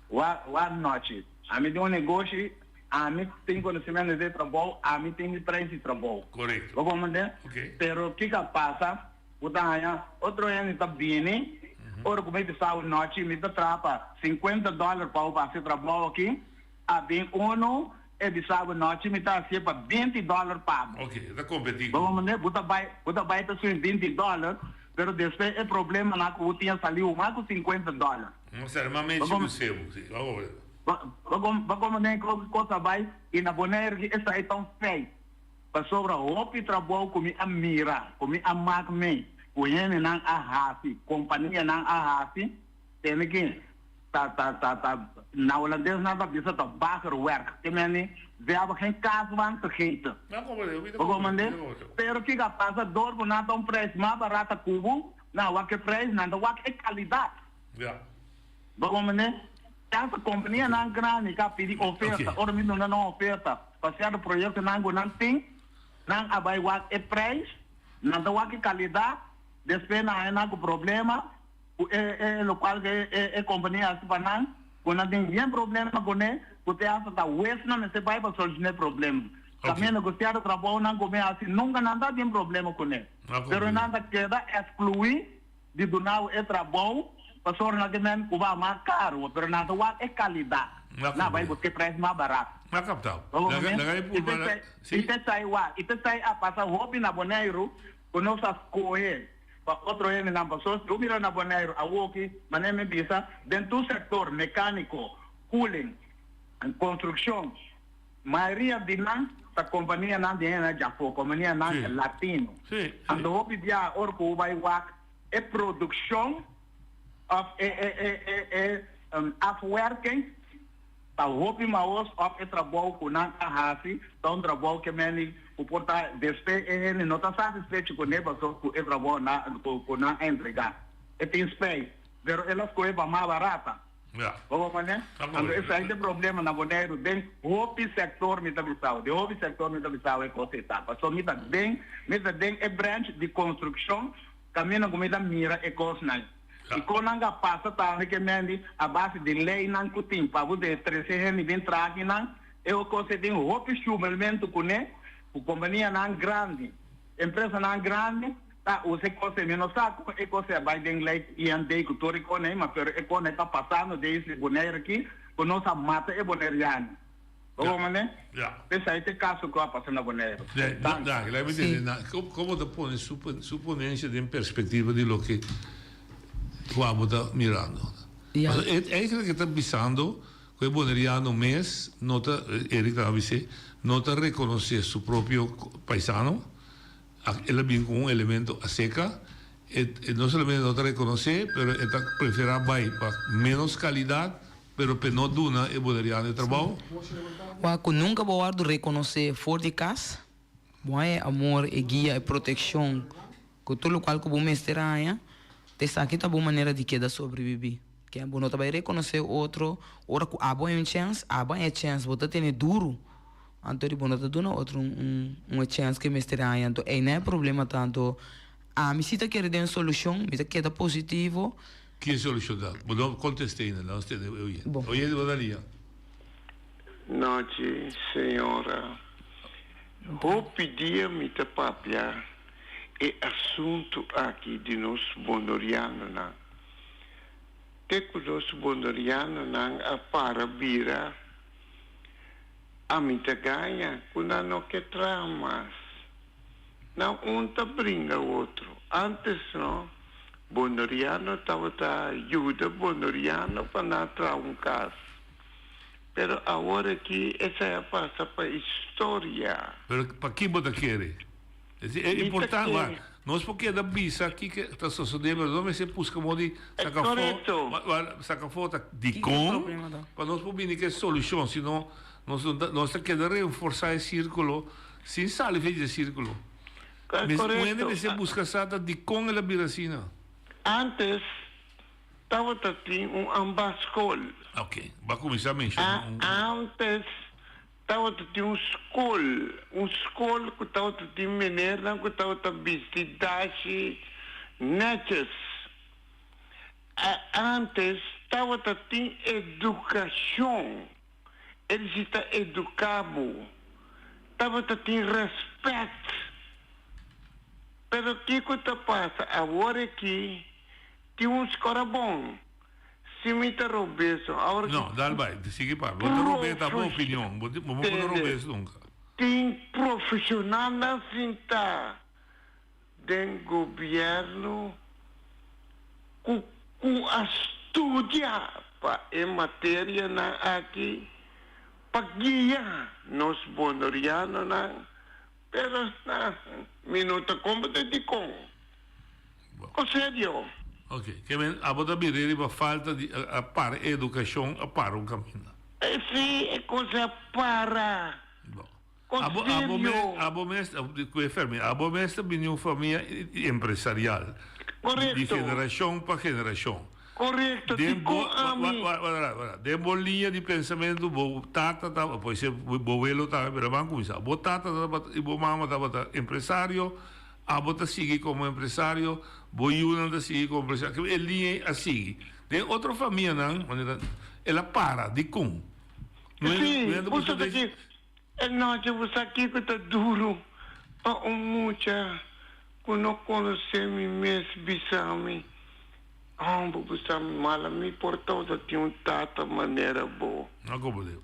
Wa wa nochi. Ami tin un negoshi, ami tin conocimento di trabou, ami tin mi prijs di trabou. Correcto. Bo comprende? Ok. Pero kico a pasa? Bo ta haña otro hende ta bini ora ku mi bisa un nochi mi ta traha pa sinkuenta dòler pa bo hasi trabou aki, a bin unu e bisa bo nochi mi ta hasié pa binti dòler pa bo. Ok, e ta kompetí ku Bo bo. manera bo ta bai bo ta bai ta subi binti dòler, pero despues e problemanan ku bo tin a sali bo mas ku sinkuenta dòler. No seri, mas mechi ku sebu, si. Bo komprende. Bo komprende kon kos a bai i na Bonaire ki esei ta un feit. Pasobra hopi trabou ku mi a mira, ku mi a mak mei, ku. ku hendenan a hasi, kompanianan a hasi, tende ki ta ta ta ta na holandes nan ta bisa ta baggerwerk, ke mende ze hebben geen kaas van gegeten. Bo komprende? Pero kiko a pasa dor ku nan ta un prijs mas barata ku bo, nan wak e prijs, nan ta wak e kalidat. Bo komprende? Esta kompanianan grandi ka pidi oferta, ora mi duna nan oferta pa sierto proyektonan ku nan tin, nan a bai wak e prijs, nan ta wak e kalidat, despues nan haña nan ku problema ku e e lokual ku e e kompania hasi pa nan, ku nan tin bien problema kuné, ku te hasta ta huesnan mester bai pa solushoná e problema. Kaminda ku sierto trabounan ku mi hasi nunka nan ta tin problema kuné, pero nan ta keda ekskluí di duna bo e trabou pasobra nan ke men ku ba mas karu pero nan ta wak e kalidat nan bai buska e prijs mas barat. M'a kaptau. Laga laga e purba na si. I pesai wak i pesai a pasa hopi na Boneiru ku nos a skohe pa otro hendenan pasobra si bo mira na Boneiru awoki manera mi bisa den tur sektor mekaniko, cooling, konstrukshon. Mayoria di nan ta kompanianan di hende djafó, kompanianan latino. Anto hopi bia ora ku bo bai wak e produkshon òf e e afwerking ta hopi maos òf e trabou ku nan a hasi ta un trabou ke meni ku por ta despe e hende no ta satisfecho kuné pasobra ku e trabou ku nan a entregá e tin spijt pero el a skohe pa mas barata. Ja. Bo comprende? Anto esai ta e problema na Boneiru den hopi sector mi ta bisao, den hopi sector mi ta bisao e cos ei ta. Pasobra mi ta den, mi ta den e branch di construccion caminda cu mi ta mira e cosnan. Ja. Y con nan a pasa tambe ke mendi a base di leynan cu tin pa bo de trece hende bin traha akinan, e cos ei tin hopi schumelmento cune cu companianan grandi, empresanan grandi. Ta usa e kos ei. Mi no sa kon e kos ei a bai den lei IND ku tur e kon ei, ma pero e kon ei ta pasando den isla Bonaire aki ku nos a mata e Bonaireano. Bo Ja. wou mane? Ja. P'esei ta e kaso ku a pasa na Boneiru. Ja, Danki. danki. Laat me Sí. tende na, kon, kon bo ta pone su, su ponencia den perspectiva di loke ku abo ta mirando? Ja. Pasobra e, eigenlijk e ta bisando ku e Boneriano mes no ta, Eric ta bis'é, no ta rekonosé su propio paisano. El a bin ku un elemento aserka, e no solamente no ta rekonosé, pero e ta preferá bai pa ménos kalidat, pero p'e no duna e boneriano e trabou. Wak ku nunka bo wòrdu rekonosé for di kas, bo haña e amor, e guia, e protekshon ku tur lokual ku bo mester haña, ta esaki ta bo manera di keda sobrebibí. Ke bo no ta bai rekonosé otro ora ku abo haña un chèns, abo haña e chèns, bo ta tene duru. Anto di bo no ta duna otro un un chèns ke mester haña. Anto ei nan e problema ta. Anto ami si ta kere den solushon, mi ta keda positivo. Ki solushon ta? Bo no kontest'é ainda, nos tende e oyente. Bo. Oyente bo ta lia. Nochi, señora. Hopi dia mi ta papia e asuntu aki di nos bonorianonan. Te ku nos bonorianonan a para bira. Ami ta gaña ku nan no ke traha mas. Nan un ta bringa otro. Antes no, bonoriano tabata yuda bonoriano pa nan traha un kas. Pero awor aki esei a pasa pa historia. Pero paki bo ta kere? Es e Mi ta importante, kere. wak, nos por keda bisa kiko ta sosode, pero nos mester buska modo di E saka afó, korekto. wa, wa, saka afó ta Kiko e dikon problema ta? pa nos por bini ku e solushon, sino nos no ta, nos ta keda reforsá e sírkulo sin sali for di e sírkulo. E Mes, un hende korekto. mester buska sa ta dikon el a bira asina. Antes tabata tin un ambaskol. Oké, bo a kuminsá menshoná un. Antes Tabata tin un skol, un skol ku tabata tin menernan ku tabata bisti dashi netjes. Antes tabata tin edukashon, e disi ta eduká bo. Tabata tin rèspèt. Pero kiko ta pasa awor aki? Tin un skorabon. Si mi ta robeso, awor ki. No, dal bai, sigui pa. Bo ta robe ta bo opinion, bo bo no por robes nunca. Tin profesionalnan sinta den gobierno cu cu a studia pa e materianan aki pa guia nos bonorianonan, pero na mi no ta comprende dicon. Kon serio. Ok, ke men abo ta bira riba falta di a para e edukashon a para un kaminda. Si, e kos a para. Bon. Kon Abo abo me serio. abo mes ku e fermi abo mes ta bini un famia empresarial. Di Korekto. generashon pa generashon. Korekto, Den bo dikon ami. wa wa wa den bo liña di pensamentu bo tata ta por ser bo welo tambe pero ban kuminsá bo tata tabata i bo mama tabata empresario. Abo ta sigui komo empresario, bo yunan ta sigui komo empresario. E liña ei a sigui. Den otro famianan, manera el a para, dikon? No e Sí, no e ta bo buska sa ta den. ki e nochi bo sa kiko ta duru pa un mucha ku no konosé mi mes bisa mi, Homber, bo sa mi mala, mi por tabata tin un tata manera bo. No komo Deo.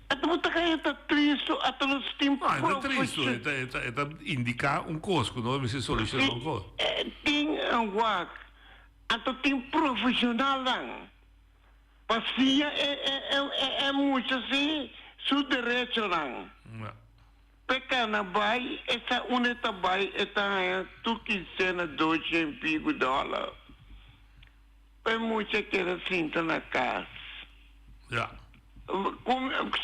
Ata bo ta kaya e ta tristu, ata nos tin No, e ta tristu, profeshon. e ta, e ta, e ta indiká un kos ku nos mester solushoná un kos. E tin wak, anto tin profeshonalnan pa siña e, e, e, e, e mucha si su derechonan. Ja. P'e kana bai, e sa unda e ta bai, e ta haña tur kinsena doce en pico dòler. P'e mucha keda sinta na kas. Ja. Ku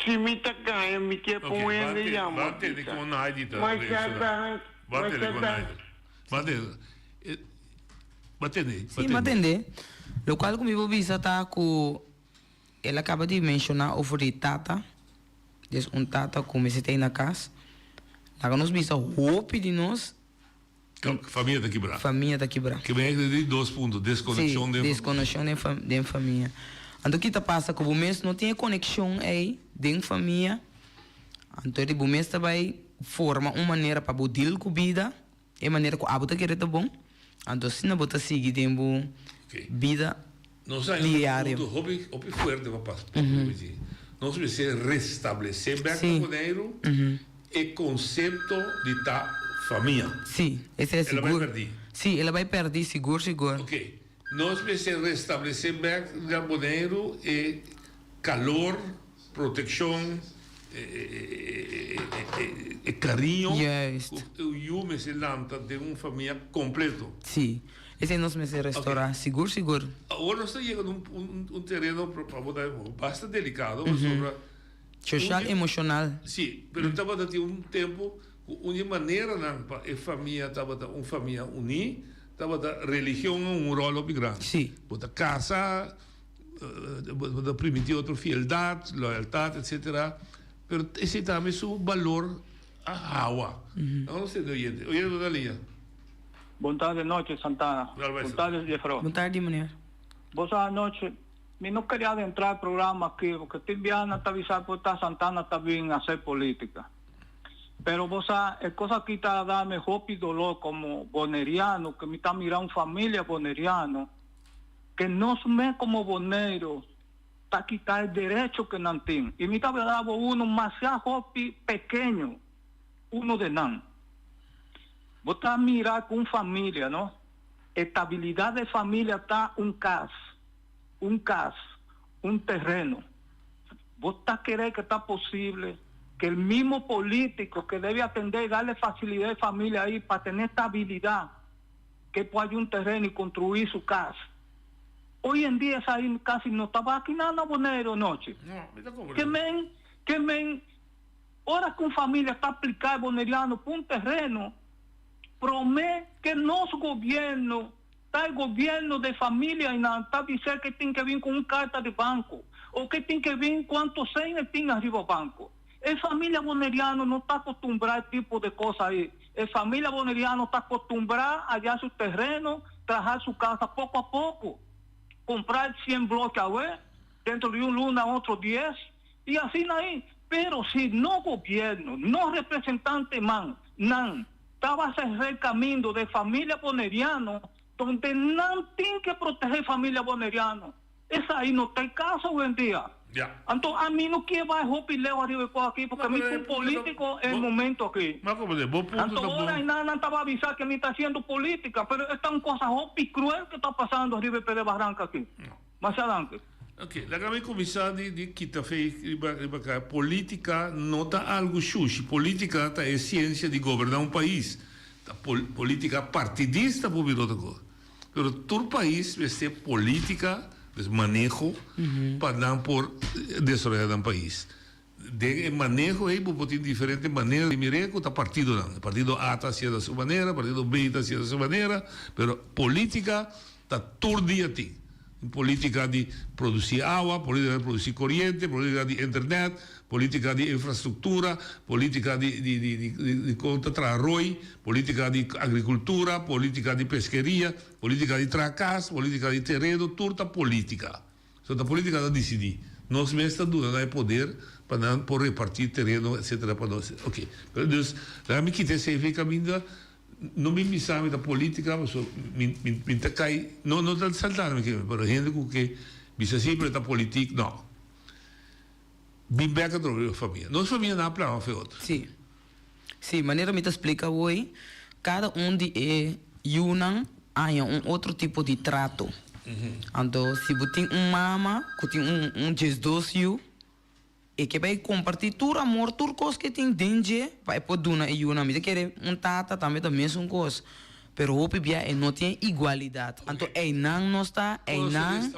si mi ta gaña mi ke pa un hende yama Ban tende bisa. kon Heidi ta Masha reakshoná. dank, Ban tende masha kon dank. Heidi. Ban tende. E, ban tende, ban Sí, m'a tende. tende. Lokual ku mi por bisa ta ku el a kaba di menshoná over di tata. Des un tata ku mester ta ei na kas. Laga nos bisa hopi di nos. Famia ta kibrá. Famia ta kibrá. Ke ben di dos punto, deskonekshon den Sí, deskonekshon den fam den famia. Anto ki ta pasa ku bo mes no tin e konekshon ei den famia, anto di bo mes ta bai forma un manera pa bo deal ku bida, e manera ku abo ta kere ta bon, anto asina bo ta sigui den bo bida Nos a haña un punto hopi hopi fuerte pa pas pa papia. Nos mester restablesé bèk na Boneiru e konsepto di ta famia. Sí, esei El a bai sigur. pèrdí. Sí, el a bai pèrdí, sigur sigur. Ok. Nos mester restablesé bèk na Boneiru e kalor, protekshon, e kariño Juist. ku e yu mester lanta den un famia kompleto. Sí, esei nos mester restorá, sigur sigur. Awor nos ta yega na un un tereno pa bo ta basta delikado pasobra Soshal, emoshonal. Sí, pero tabata tin un tempu ku un di e maneranan pa e famia tabata un famia uní tabata religion a un ròl hopi grandi. Sí. Bo ta kasa. Bo ta primintí otro fieldat, loyaltat, etcetera, pero esei tambe su balor a hawa. Nos tende oyente. Oyente bo ta liña. Bon tarde noche Santana. Bon tarde Jefro. Bon tarde meneer. Bo sa anoche mi no queria adentra e programa aki porque tin bia nan ta bisa por ta Santana ta bin hacer politica. Pero bo sa e cos aki ta dame hopi dolor como boneriano que mi ta mira un familia boneriano Ke nos mes komo Boneiru ta kita e derecho ke nan tin. I mi ta bira bo unu masha hopi pekeño, unu de nan. Bo ta mira ku un familia, no? Estabilidat de familia ta un kas, un kas, un tereno. Bo ta kere ke ta posible ke el mismo politico ke debe atende i darle facilidad e familia ahi pa tene estabilidat, ke por haña un tereno i konstruí su kas. Hoy en dia esei kasi no ta baki nan na Boneiru anochi. Ke men, ke men, ora ku un familia ta apliká e boneriano pa un tereno, promé ke nos gobièrnu, ta e gobièrnu de familia einan ta bis'é ke tin ke bin ku un karta di banko o ke tin ke bin kuantu sèn e tin ariba banko. E familia boneriano no ta acostumbrá e tipo de cosa ahí. E familia boneriano ta acostumbrá haya su terreno, traha su casa poco a poco, compra cien bloke awe, dentro di un luna otro dies, y asina ahí. Pero si no gobierno, no representante man, nan, taba cerra el camindo de familia boneriano, donde nan tin que protege familia boneriano. Esai no ta e caso awendia. Ya. Anto ami no kier bai hopi leu ariba e cos aki porque No, mi pero ta e un punto ta politico e bo momento aki. Ma como de, bo punto Anto ta ora bon. einan nan taba avisa que mi ta haciendo politica, pero esta un cosa hopi cruel que ta pasando ariba e pede barranca aki. No. Masha danki. Ok, laga mi cuminsa di di kita fe riba riba ca. Politica no ta algo shushi. Politica ta e ciencia di goberna un pais. Ta pol politica partidista por bira otro cos. Pero tur pais mester politica, dus maneho, pa nan por desaroya nan pais. Den e maneho ei bo por tin diferente manera di mir'é ku ta partidonan. Partido A ta hasié na su manera, partido B ta hasié na su manera, pero politica ta tur dia tin. Politica di produci awa, politica di produci coriente, politica di internet, politica di infrastructura, politica di di di di di con ta traha rooi, politica di agricultura, politica di pesqueria, politica di traha cas, politica di tereno, tur ta politica. So ta politica ta dicidi. Nos mes ta duna nan e poder pa nan por reparti tereno etcetera pa nos. Ok. Pero dus laga mi kita esey fe caminda no mi bisa mi ta politica paso mi mi ta cay no no ta saltando mi ke pero hende cu ke bisa si pero ta politic no. Bin bek atrobe riba famia. Nos famia nan a plama fe otro. Si. Si, manera mi ta splika awoi, kada un di e yunan haña un otro tipo di trato. Anto si bo tin un mama ku tin un un diesdos yu, e ke bai kompartí tur amor, tur kos ke tin den dje pa e por duna e yunan. Mi ta kere un tata tambe ta mesun kos, pero hopi bia e no tin e igualidat. Anto einan nos ta, einan.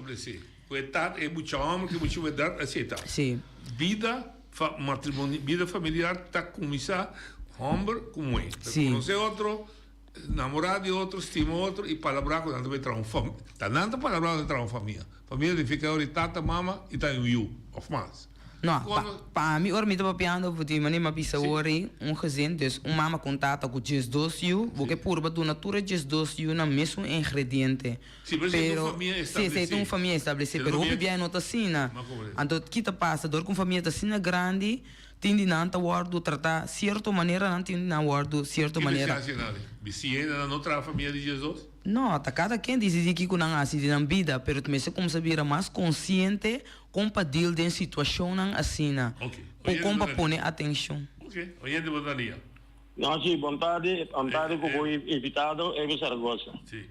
Ku e tata, e mucha hòmber ku e mucha muhé aseta. Sí. Bida fa matrimonio, bida familiar ta kuminsá hòmber ku muhé. Ta Sí. konosé otro, namorá di otro, stima otro i palabrá ku nan ta bai traha un fam, ta nan ta palabrá ku nan ta traha un famia. Famia significa ora di tata, mama i ta un yu òf mas. No, pa, pa mi ora mi ta papiando over di manera mi a bisa awor ei, un gezin, dus un mama ku un tata ku diesdos yu, bo ke purba duna tur e diesdos yunan mesun ingrediente. Sí, pero esei ta un famia establesé. Sí, esei ta un famia establesé, pero hopi biaha no ta asina. Anto ki ta pasa? Dor ku un famia ta asina grandi, tin di nan ta wòrdu tratá sierto manera, nan tin di nan wòrdu sierto manera. Ki mester hasi nan? Bisi hende nan no traha famia di Jesus? No, ta kada ken disidí kiko nan hasi di nan bida, pero ta mester kumsa bira mas konsiente kon pa deal den situashonnan asina, o kon pa pone atenshon. Ok, oyente bo ta lia. No, sí, bon tardi, bon tardi ku bo invitado, Evi Zaragoza. Sí.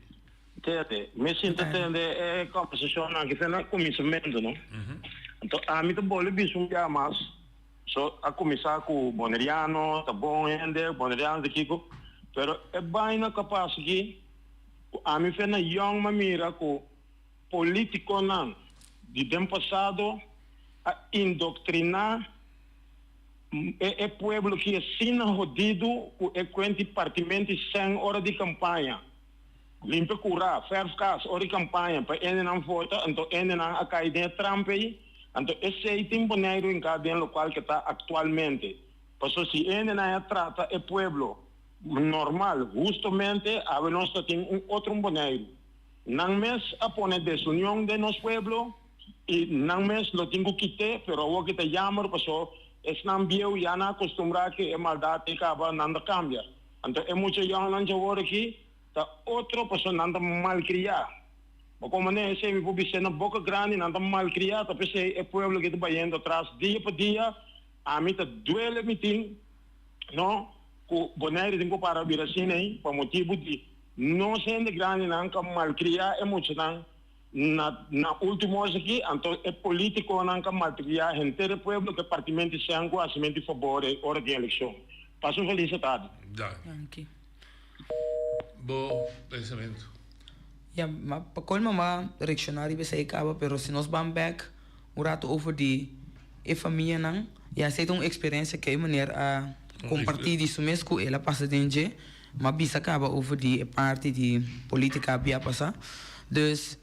Tete, mi sinta tende e conversacionnan aki na cuminsamentu, no? Anto ami ta bolbe bisa un bia mas, so a cuminsa cu Boneriano ta bon hende, Boneriano ta kico, pero e baina cu a pasa aki, cu ami fe na yong m'a mira cu politiconan di den pasado a indoctrina e e pueblo aki asina hodido cu e cuenti partimenti cen ora di campaña. Limpia kurá, fèrf kas ora di kampaña pa hendenan vota, anto hendenan a kai den e trampa ei, anto esei tin Boneiru hinká den lokual ke ta aktualmente. Paso si hendenan a trata e pueblo normal, hustomente, awe nos ta tin un otro Boneiru. Nan mes a pone desunion den nos pueblo i nan mes lo tin ku kit'é, pero awor ki ta yammer paso esnan bieu ya nan a kostumbrá ke e maldat ei kaba, nan ta kambia. Anto e mucha yònnan djawor aki ta otro pasobra nan ta malkriá. Bo komo ne esei mi por bis'é na boka grandi nan ta malkriá ta p'esei e pueblo aki ta bayendo atras dia pa dia. Ami ta duele mi tin no ku Bonaire tin ku para bira asina ei pa motibu di nos hende grandinan ka malkriá e muchanan na na ultimo esaki anto e politikonan ka malkriá henter e pueblo ku e partimenti sèn ku hasimenti fabor ei ora tin elekshon. Pasa un feliz tardi. Danki. Bo pensamentu. Ya, ma pa colmo m'a reacciona riba esey caba, pero si nos ban bek un rato over di e famianan, ya esey ta un experiencia cu e meneer a comparti di su mes cu el a pasa den dje, m'a bisa caba over di e parti di politica bia pasa. Dus,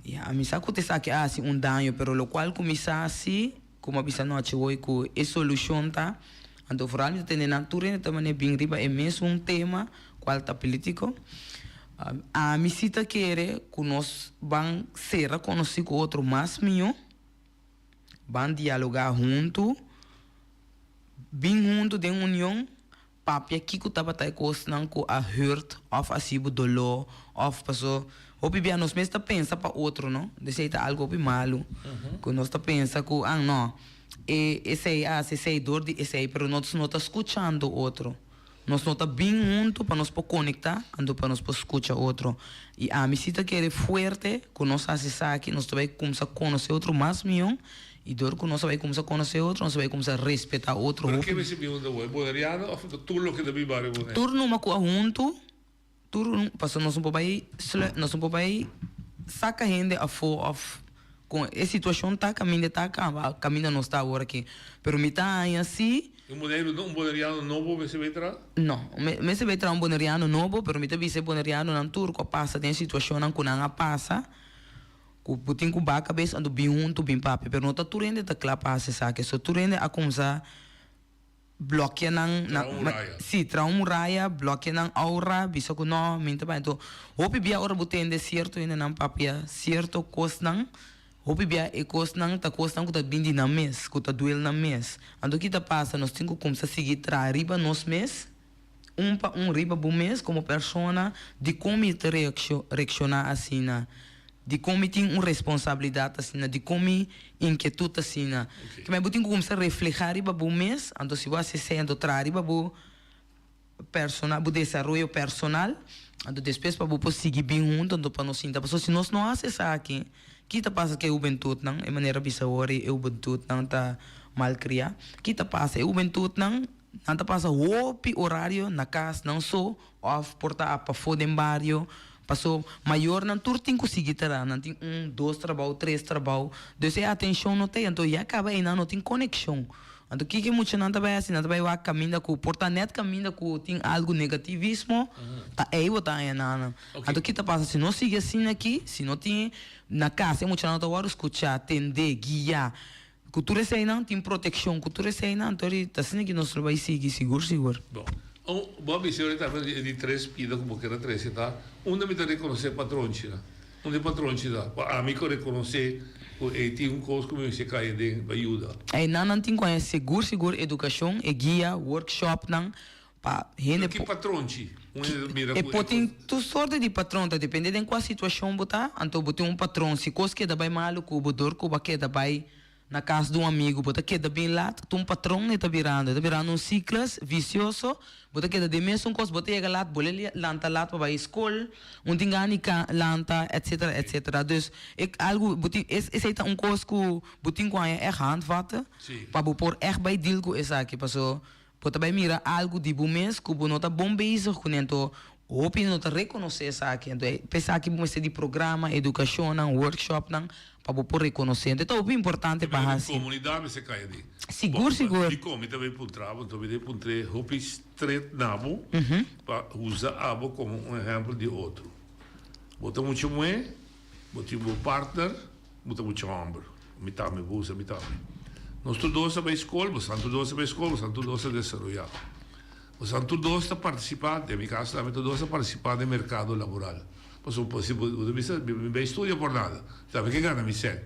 ya, mi sa cu ta esaki a haci un daño, pero locual cu mi sa si, cu m'a bisa nochi hoy cu e solucion ta, anto vooral mi ta tende nan tur hende ta mane bin riba e mesun tema cual ta politico. Ami si ta kere cu nos ban cera conoci cu otro mas miyo, ban dialoga hunto, bin hunto den union, Papia kiko tabata e kosnan ku a hurt òf a hasi bo doló òf paso hopi bia nos mes ta pensa pa otro no esei ta algu hopi malu ku nos ta pensa ku an no e esei a hasi esei dor di esei pero nos no ta skuchando otro nos no ta bin huntu pa nos por konektá anto pa nos por skucha otro i ami si ta kere fuerte ku nos hasi esaki nos ta bai kumsa konosé otro mas mihó I dor ku nos a bai kumsa konosé otro, nos a bai kumsa respetá otro Pero hopi. ke mester bin unda bo? E boneriano òf tur loke ta biba riba Boneiru? Tur numa ku a huntu. Tur un paso nos no por bai slu nos no por bai saka hende afó òf kon e situashon ta kaminda e ta kaba kaminda nos ta awor aki pero mi ta haña si. Un boneiru un boneriano nobo mester bai traha? No, mester bai traha un boneriano nobo pero mi ta bisa e bonerianonan tur ku a pasa den e situashonnan ku nan a pasa ku bo tin ku baha kabes anto bin huntu bin papia pero no ta tur hende ta kla pa hasi esaki so tur hende a kumsa. Blòkia nan Traha un muraya. Sí, traha un muraya, blòkia nan aura, bisa ku nò, mi ta bai. Anto, hopi bia ora bo tende sierto hendenan papia sierto kosnan, hopi bia e kosnan ta kosnan ku ta bin di nan mes, ku ta duel nan mes. Anto ki ta pasa? Nos tin ku kumsa sigui traha riba nos mes, un pa un riba bo mes komo persona, dikon mi ta reakshoná asina? Dikon mi tin un responsabilidat asina? Dikon mi inkietut asina? Kemey bo tin ku kumsa reflehá riba bo mes, anto si bo hasi esei anto traha riba bo persona, bo desaroyo personal, anto despues pa bo por sigui bin huntu anto pa nos sinta. Pasobra si nos no hasi esaki, ki ta pasa ku e hubentutnan? E manera bisa awor e hubentutnan ta malkriá. Ki ta pasa? E hubentutnan nan ta pasa hopi orario na kas nan so Of por ta pafó den bario. Paso mayornan tur tin ku sigui traha. Nan tin un, dos trabou, tres trabou. Dus e atenshon no ta ei. Anto ya kaba einan no tin konekshon. Anto kiko e muchanan ta bai hasi? Nan ta bai wak kaminda ku por ta nèt kaminda ku tin algu negativismo, ta ei bo ta haña nan. Anto ki ta pasa? Si no sigui asina aki, si no tin na kas e muchanan no ta wòrdu skuchá, tendé, guiá. Ku tur eseinan tin protekshon, ku tur eseinan anto ri ta asina ki nos lo bai sigui sigur sigur. Bon, un bo a bisa ahorita tambe di e di tres pida ku bo kier a trese ta, unda mi ta rekonosé patronchinan? Unda e patronchi ta? Pa ami ku rekonosé ku ei tin un kos ku mi mester kai aden pa yuda. Einan nan tin ku haña sigur sigur edukashon, e guia, workshopnan pa hende Pero ki patronchi? Un hende ta mira E ku por e tin kos. tur sorte di patron, ta depende den kua situashon bo ta, anto bo tin un patron, si kos keda bai malu ku bo dor ku bo a keda bai na kas di un amigu, bo ta keda bin lat, ta un patron e ta birando, e ta birando un sikles visioso, bo ta keda den mesun kos, bo ta yega lat, bo le lanta lat pa bai skol, un tin gana di lanta, etcetera, etcetera. Dus e algu bo tin, esei ta un kos ku bo tin ku haña ègt handvatten pa bo por ègt bai deal ku esaki, paso Bo ta bai mira algu di bo mes ku bo no ta bon bezig kuné, anto hopi no ta rekonosé esaki. Anto pa esaki bo mester di programa, edukashonnan, workshopnan pa bo por rekonosé. Anto e ta hopi importante pa hasi. Komunidat mester kai aden. Sigur, sigur. Dikon mi ta bai puntra bo? Anto mi ta puntr'é hopi stret na bo pa usa abo komo un ehèmpel di otro. Bo ta mucha muhé, bo tin bo partner. Bo ta mucha homber. Mi tambe, bo usa mi tambe. Nos tur dos a bai skol, bosan tur dos a bai skol, bosan tur dos a desaroyá. Bosan tur dos ta partisipá, den mi kaso tambe tur dos a partisipá den merkado laboral. Pasobra bo si bo ta bisa mi bai studia por nada, mi tambe ke gana mi sèn.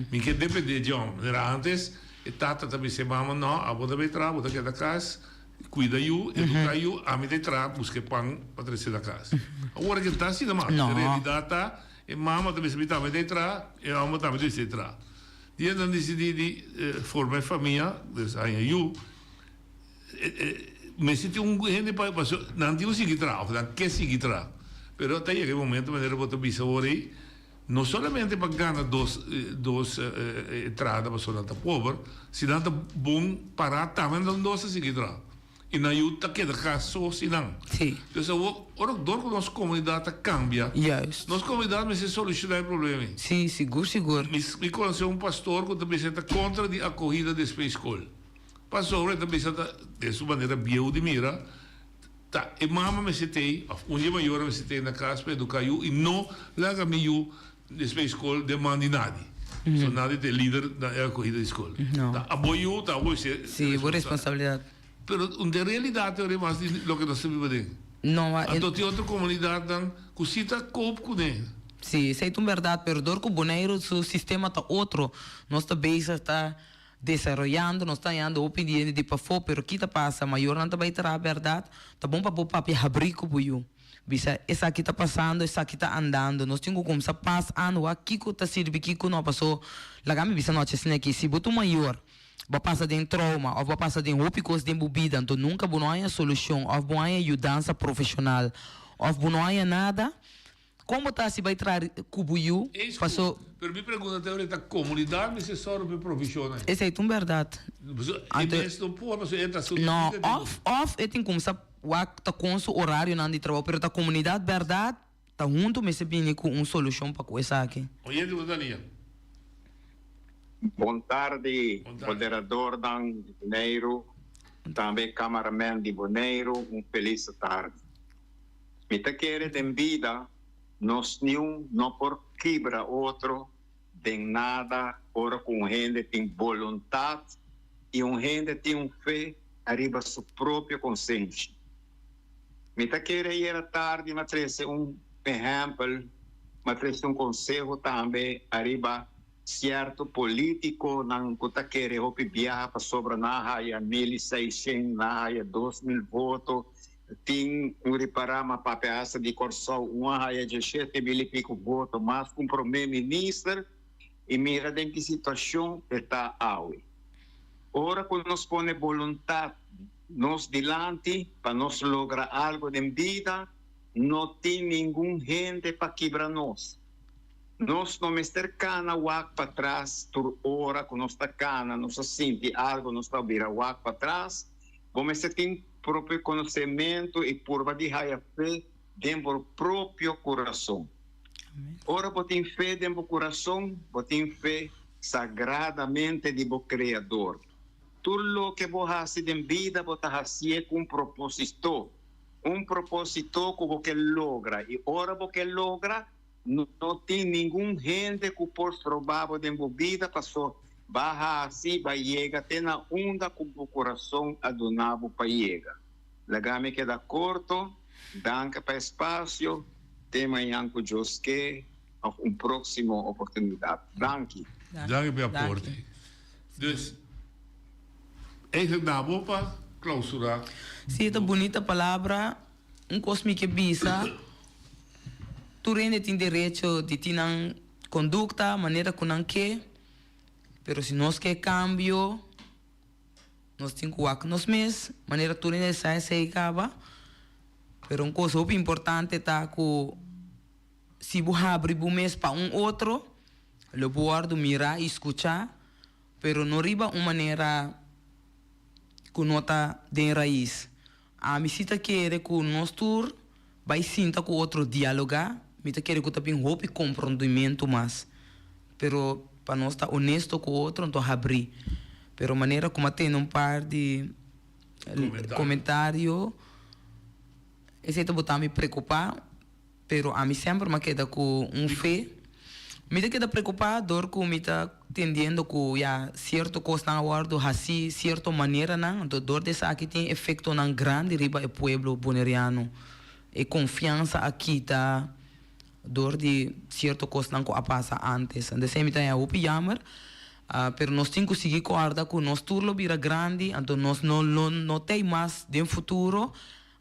Mi ke dependé dje homber. Manera antes e tata ta bisa e mama, no, abo ta bai traha, bo ta keda kas, kuida yu, eduká yu, ami ta traha buska e pan pa trese na kas. Awor ke no ta asina mas. E realidat ta. E mama ta bisa mi tambe ta e traha, e homber tambe ta bisa e traha. Dia nan disidí di forma e famia, dus haña yu, mester tin un hende pa pasobra nan tin ku sigui traha òf nan ke sigui traha. Pero ta yega e momento manera bo ta bisa awor ei, no solamente pa gana dos dos entrada pasobra nan ta pober, si nan ta bon pará tambe nan dos ta sigui traha. I nan yu ta keda kas so sin nan. Sí. Dus awor, ora dor ku nos komunidat ta kambia, Juist. nos komunidat mester solushoná e problema ei. Sí, sigur, sigur. Mi, mi konosé un pastor ku ta bisa e ta kontra di akohida despues skol. Pasobra e ta bisa ta, den su manera bieu di mira, ta e mama mester t'ei, òf un di e mayornan mester t'ei na kas pa eduká yu i no laga mi yu despues skol den man di nadi. So nadi ta e lider na e akohida di skol. No. Ta abo yu, ta abo mester Sí, bo responsabilidat. Pero un den realidat e ora mas di loke nos ta biba den. No, a. Anto tin otro komunidatnan ku si ta koop kuné. Sí, esei ta un bèrdat, pero dor ku Boneiru su sistema ta otro, nos ta bezig ta desaroyando, nos ta hañando hopi di hende di pafó, pero ki ta pasa? Mayornan ta bai traha bèrdat, ta bon pa bo papia habrí ku bo yu. Bisa, esaki ta pasando, esaki ta andando, nos tin ku kumsa pas aan wak kiko ta sirbi, kiko no, paso laga mi bisa nochi asina aki, si bo ta un mayor, Bo a pasa den trauma of bo a pasa den hopi kos den bo bida, anto nunka bo no haña solushon of bo haña yudansa profeshonal of bo no haña nada, kon bo ta hasi bai traha ku bo yu? Eens ku, Paso. pero mi pregunta ta ahorita, komunidat mester sòru pa e provishonnan ei? Esei ta un bèrdat. Paso e Anto. mes no por, paso e ta su No, bida den. of of e tin kumsa. wak ta kon su orarionan di trabou, pero ta komunidat bèrdat ta huntu mester bini ku un solushon pa ku esaki. Oyente bo ta lia. Bon tardi moderadornan di Boneiru, tambe cameraman di Boneiru, un felis tardi. Mi ta kere den bida nos niun no por kibra otro den nada ora ku un hende tin boluntat i un hende tin un fe ariba su propio konsenshi. Mi ta kere ayera tardi m'a trese un ehèmpel, m'a trese un konseho tambe ariba sierto politikonan ku ta kere hopi biaha pasobra nan a haya mil i seishen, nan a haya 2000 voto. Tin un ripará m'a papia hasta di Kòrsou, un a haya dieshete mil i piko voto mas ku un promé minister i mira den ki situashon e ta awe. Ora ku nos pone boluntat nos dilanti pa nos logra algo den bida, no tin ningun hende pa kibra nos. Nos no mester kana wak patras tur ora ku nos ta kana, nos a sinti algo, nos ta bira wak patras. Bo mester tin propio konosementu i purba di haya fe den bo propio kurason. Ora bo tin fe den bo kurason, bo tin fe sagradamente di bo Kreador. Tur loke bo hasi den bida bo ta hasié ku un propósito, un propósito ku bo ke logra. I ora bo ke logra, no tin ningun hende ku por stroba bo den bo bida, paso ba hasi, ba yega te na unda ku bo kurason a duna bo pa yega. Laga mi keda korto, danki pa e spasio, te mañan ku Dios ke òf un próksimo oportunidat. Danki. Danki pa e aporte. Dus, eigenlijk na bo pa clausura. Si, ta bunita palabra. Un kos mi ke bisa, tur hende tin derecho di tin nan kondukta manera ku nan ke, pero si nos ke kambio, nos tin ku wak nos mes, manera tur hende sa esei kaba. Pero un kos hopi importante ta ku si bo habri bo mes pa un otro, lo bo wòrdu mirá i skuchá, pero no riba un manera ku no ta den rais. Ami si ta kere ku nos tur bai sinta ku otro dialogá, mi ta kere ku ta bin hopi komprondimentu mas. Pero pa nos ta honesto ku otro anto habrí. Pero manera ku mi a tende un par di komentario, esei ta bota mi preokupá. Pero ami semper m'a keda ku un fe. Mi ta keda preokupá dor ku mi ta tendiendo ku ya sierto kosnan a wòrdu hasí sierto maneranan, anto dor di esaki tin efektonan grandi riba e pueblo boneriano. E konfiansa a kita dor di sierto kosnan ku a pasa ántes. Anto esei mi ta haña hopi yammer, pero nos tin ku sigui kòrda ku nos tur lo bira grandi, anto nos no lo no t'ei mas den futuro.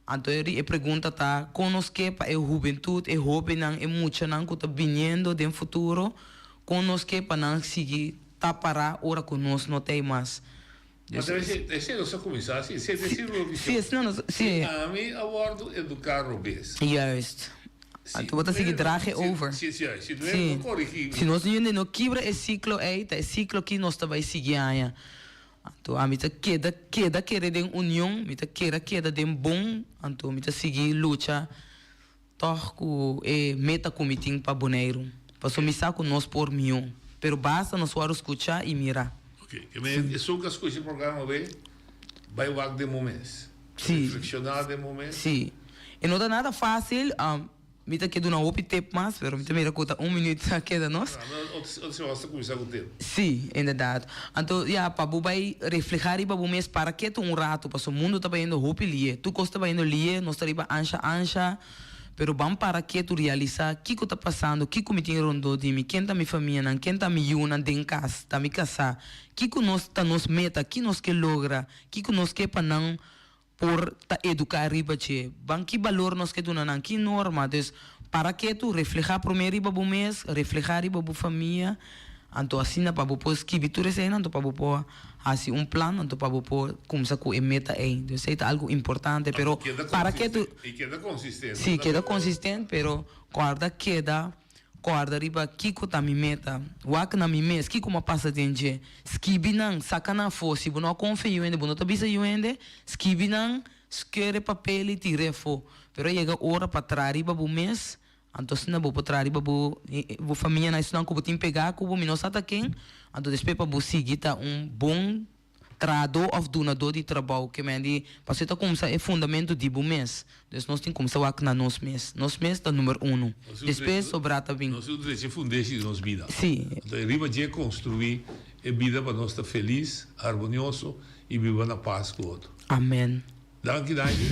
Anto e pregunta ta, kon nos ke pa e hubentut, e hóbennan, e muchanan ku ta biniendo den futuro, kon nos ke pa nan sigui ta pará ora ku nos no ta ei mas? Ma ta esei, esei nos a kuminsá así, esei ta e sirkulo vicioso. Sí, sí, Si ami a wòrdu eduká robes. Juist. Anto bo ta sigui draag e over. Sí, sí, si no no korigí mi. Si nos hende no kibra e siklo ei, ta e siklo ki nos ta bai sigui haña. Anto ami ta keda keda kere den union, mi ta keda keda den bon, anto mi ta sigui lucha tòg ku e meta ku mi tin pa Boneiru. Pasobra mi sa ku nos por mihó, pero basta nos wòrdu skuchá i mirá. Ok, ke men esun ku a skucha e programa awe bai wak den bo mes, Sí. reflekshoná den bo mes. Sí. E no ta nada fásil. Mi ta ke duna hopi tip mas, pero mi ta mira ku ta un minuut a keda nos. Otro semana nos ta kuminsá ku tip. Sí, inderdaad. Anto, ya, pa bo bai reflehá riba bo mes, para ketu un ratu, pasobra mundu ta bayendo hopi lié. Tur kos ta bayendo lié, nos ta riba ansha ansha, pero ban para ketu, realisá kiko ta pasando, kiko mi tin rondó di mi, ken ta mi famianan, ken ta mi yunan den kas, ta mi kasá, kiko nos ta nos meta, ki nos ke logra, kiko nos ke pa nan por ta eduká riba dje. Ban ki balor nos ke duna nan, ki norma. Dus, para ketu, reflehá promé riba bo mes, reflehá riba bo famia, anto asina pa bo por skibi tur eseinan, anto pa bo por hasi un plan, anto pa bo por kumsa ku e meta ei. Dus esei ta algu importante, pero para ketu. I keda konsistente. Sí, keda konsistente, pero kòrda keda kòrda riba kiko ta mi meta. Wak na mi mes, kiko mi a pasa den dje. Skibi nan, saka nan afó. Si bo no a konfia yu hende, bo no ta bisa yu hende, skibi nan. Sker e papel i tir'é afó. Pero a yega ora pa traha riba bo mes, anto asina bo por traha riba bo bo famianan, esnan ku bo tin pegá ku bo, mi no sa ta ken, anto despues pa bo sigui ta un bon trahadó òf dunadó di trabou. Ke men di, pasobra ta kumsa e fundamentu di bo mes. Dus nos tin kumsa wak na nos mes. Nos mes ta number uno. Despues sobrá ta bin. Nos tin drecha e fundeshi di nos bida. Sí. Anto e riba dje konstruí e bida pa nos ta felis, armonioso i biba na pas ku otro. Amen. Danki Danki.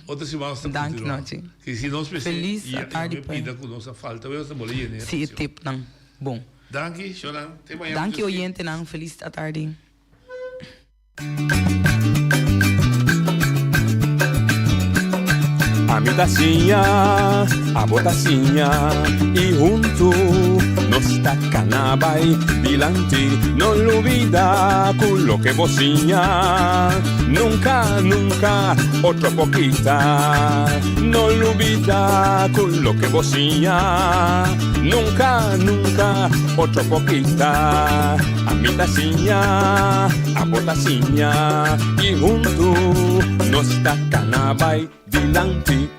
Otro siman nos ta Danki kontinuá. Nochi. Si si nos mester Feliz ya atardi e pa. pida ku nos a falta nos ta bole yena e Si e espacio. tipnan bon. Danki Shonan. Te mañana Danki Dios quiere. oyentenan. Feliz atardi. Ami ta siña, abo ta siña, i huntu nos ta kana bai dilanti. No lubida ku loke bo siña, nunka, nunka otro por kita. No lubida ku loke bo siña, nunka, nunka otro por kita. Ami ta siña, abo ta siña, i huntu nos ta kana bai dilanti.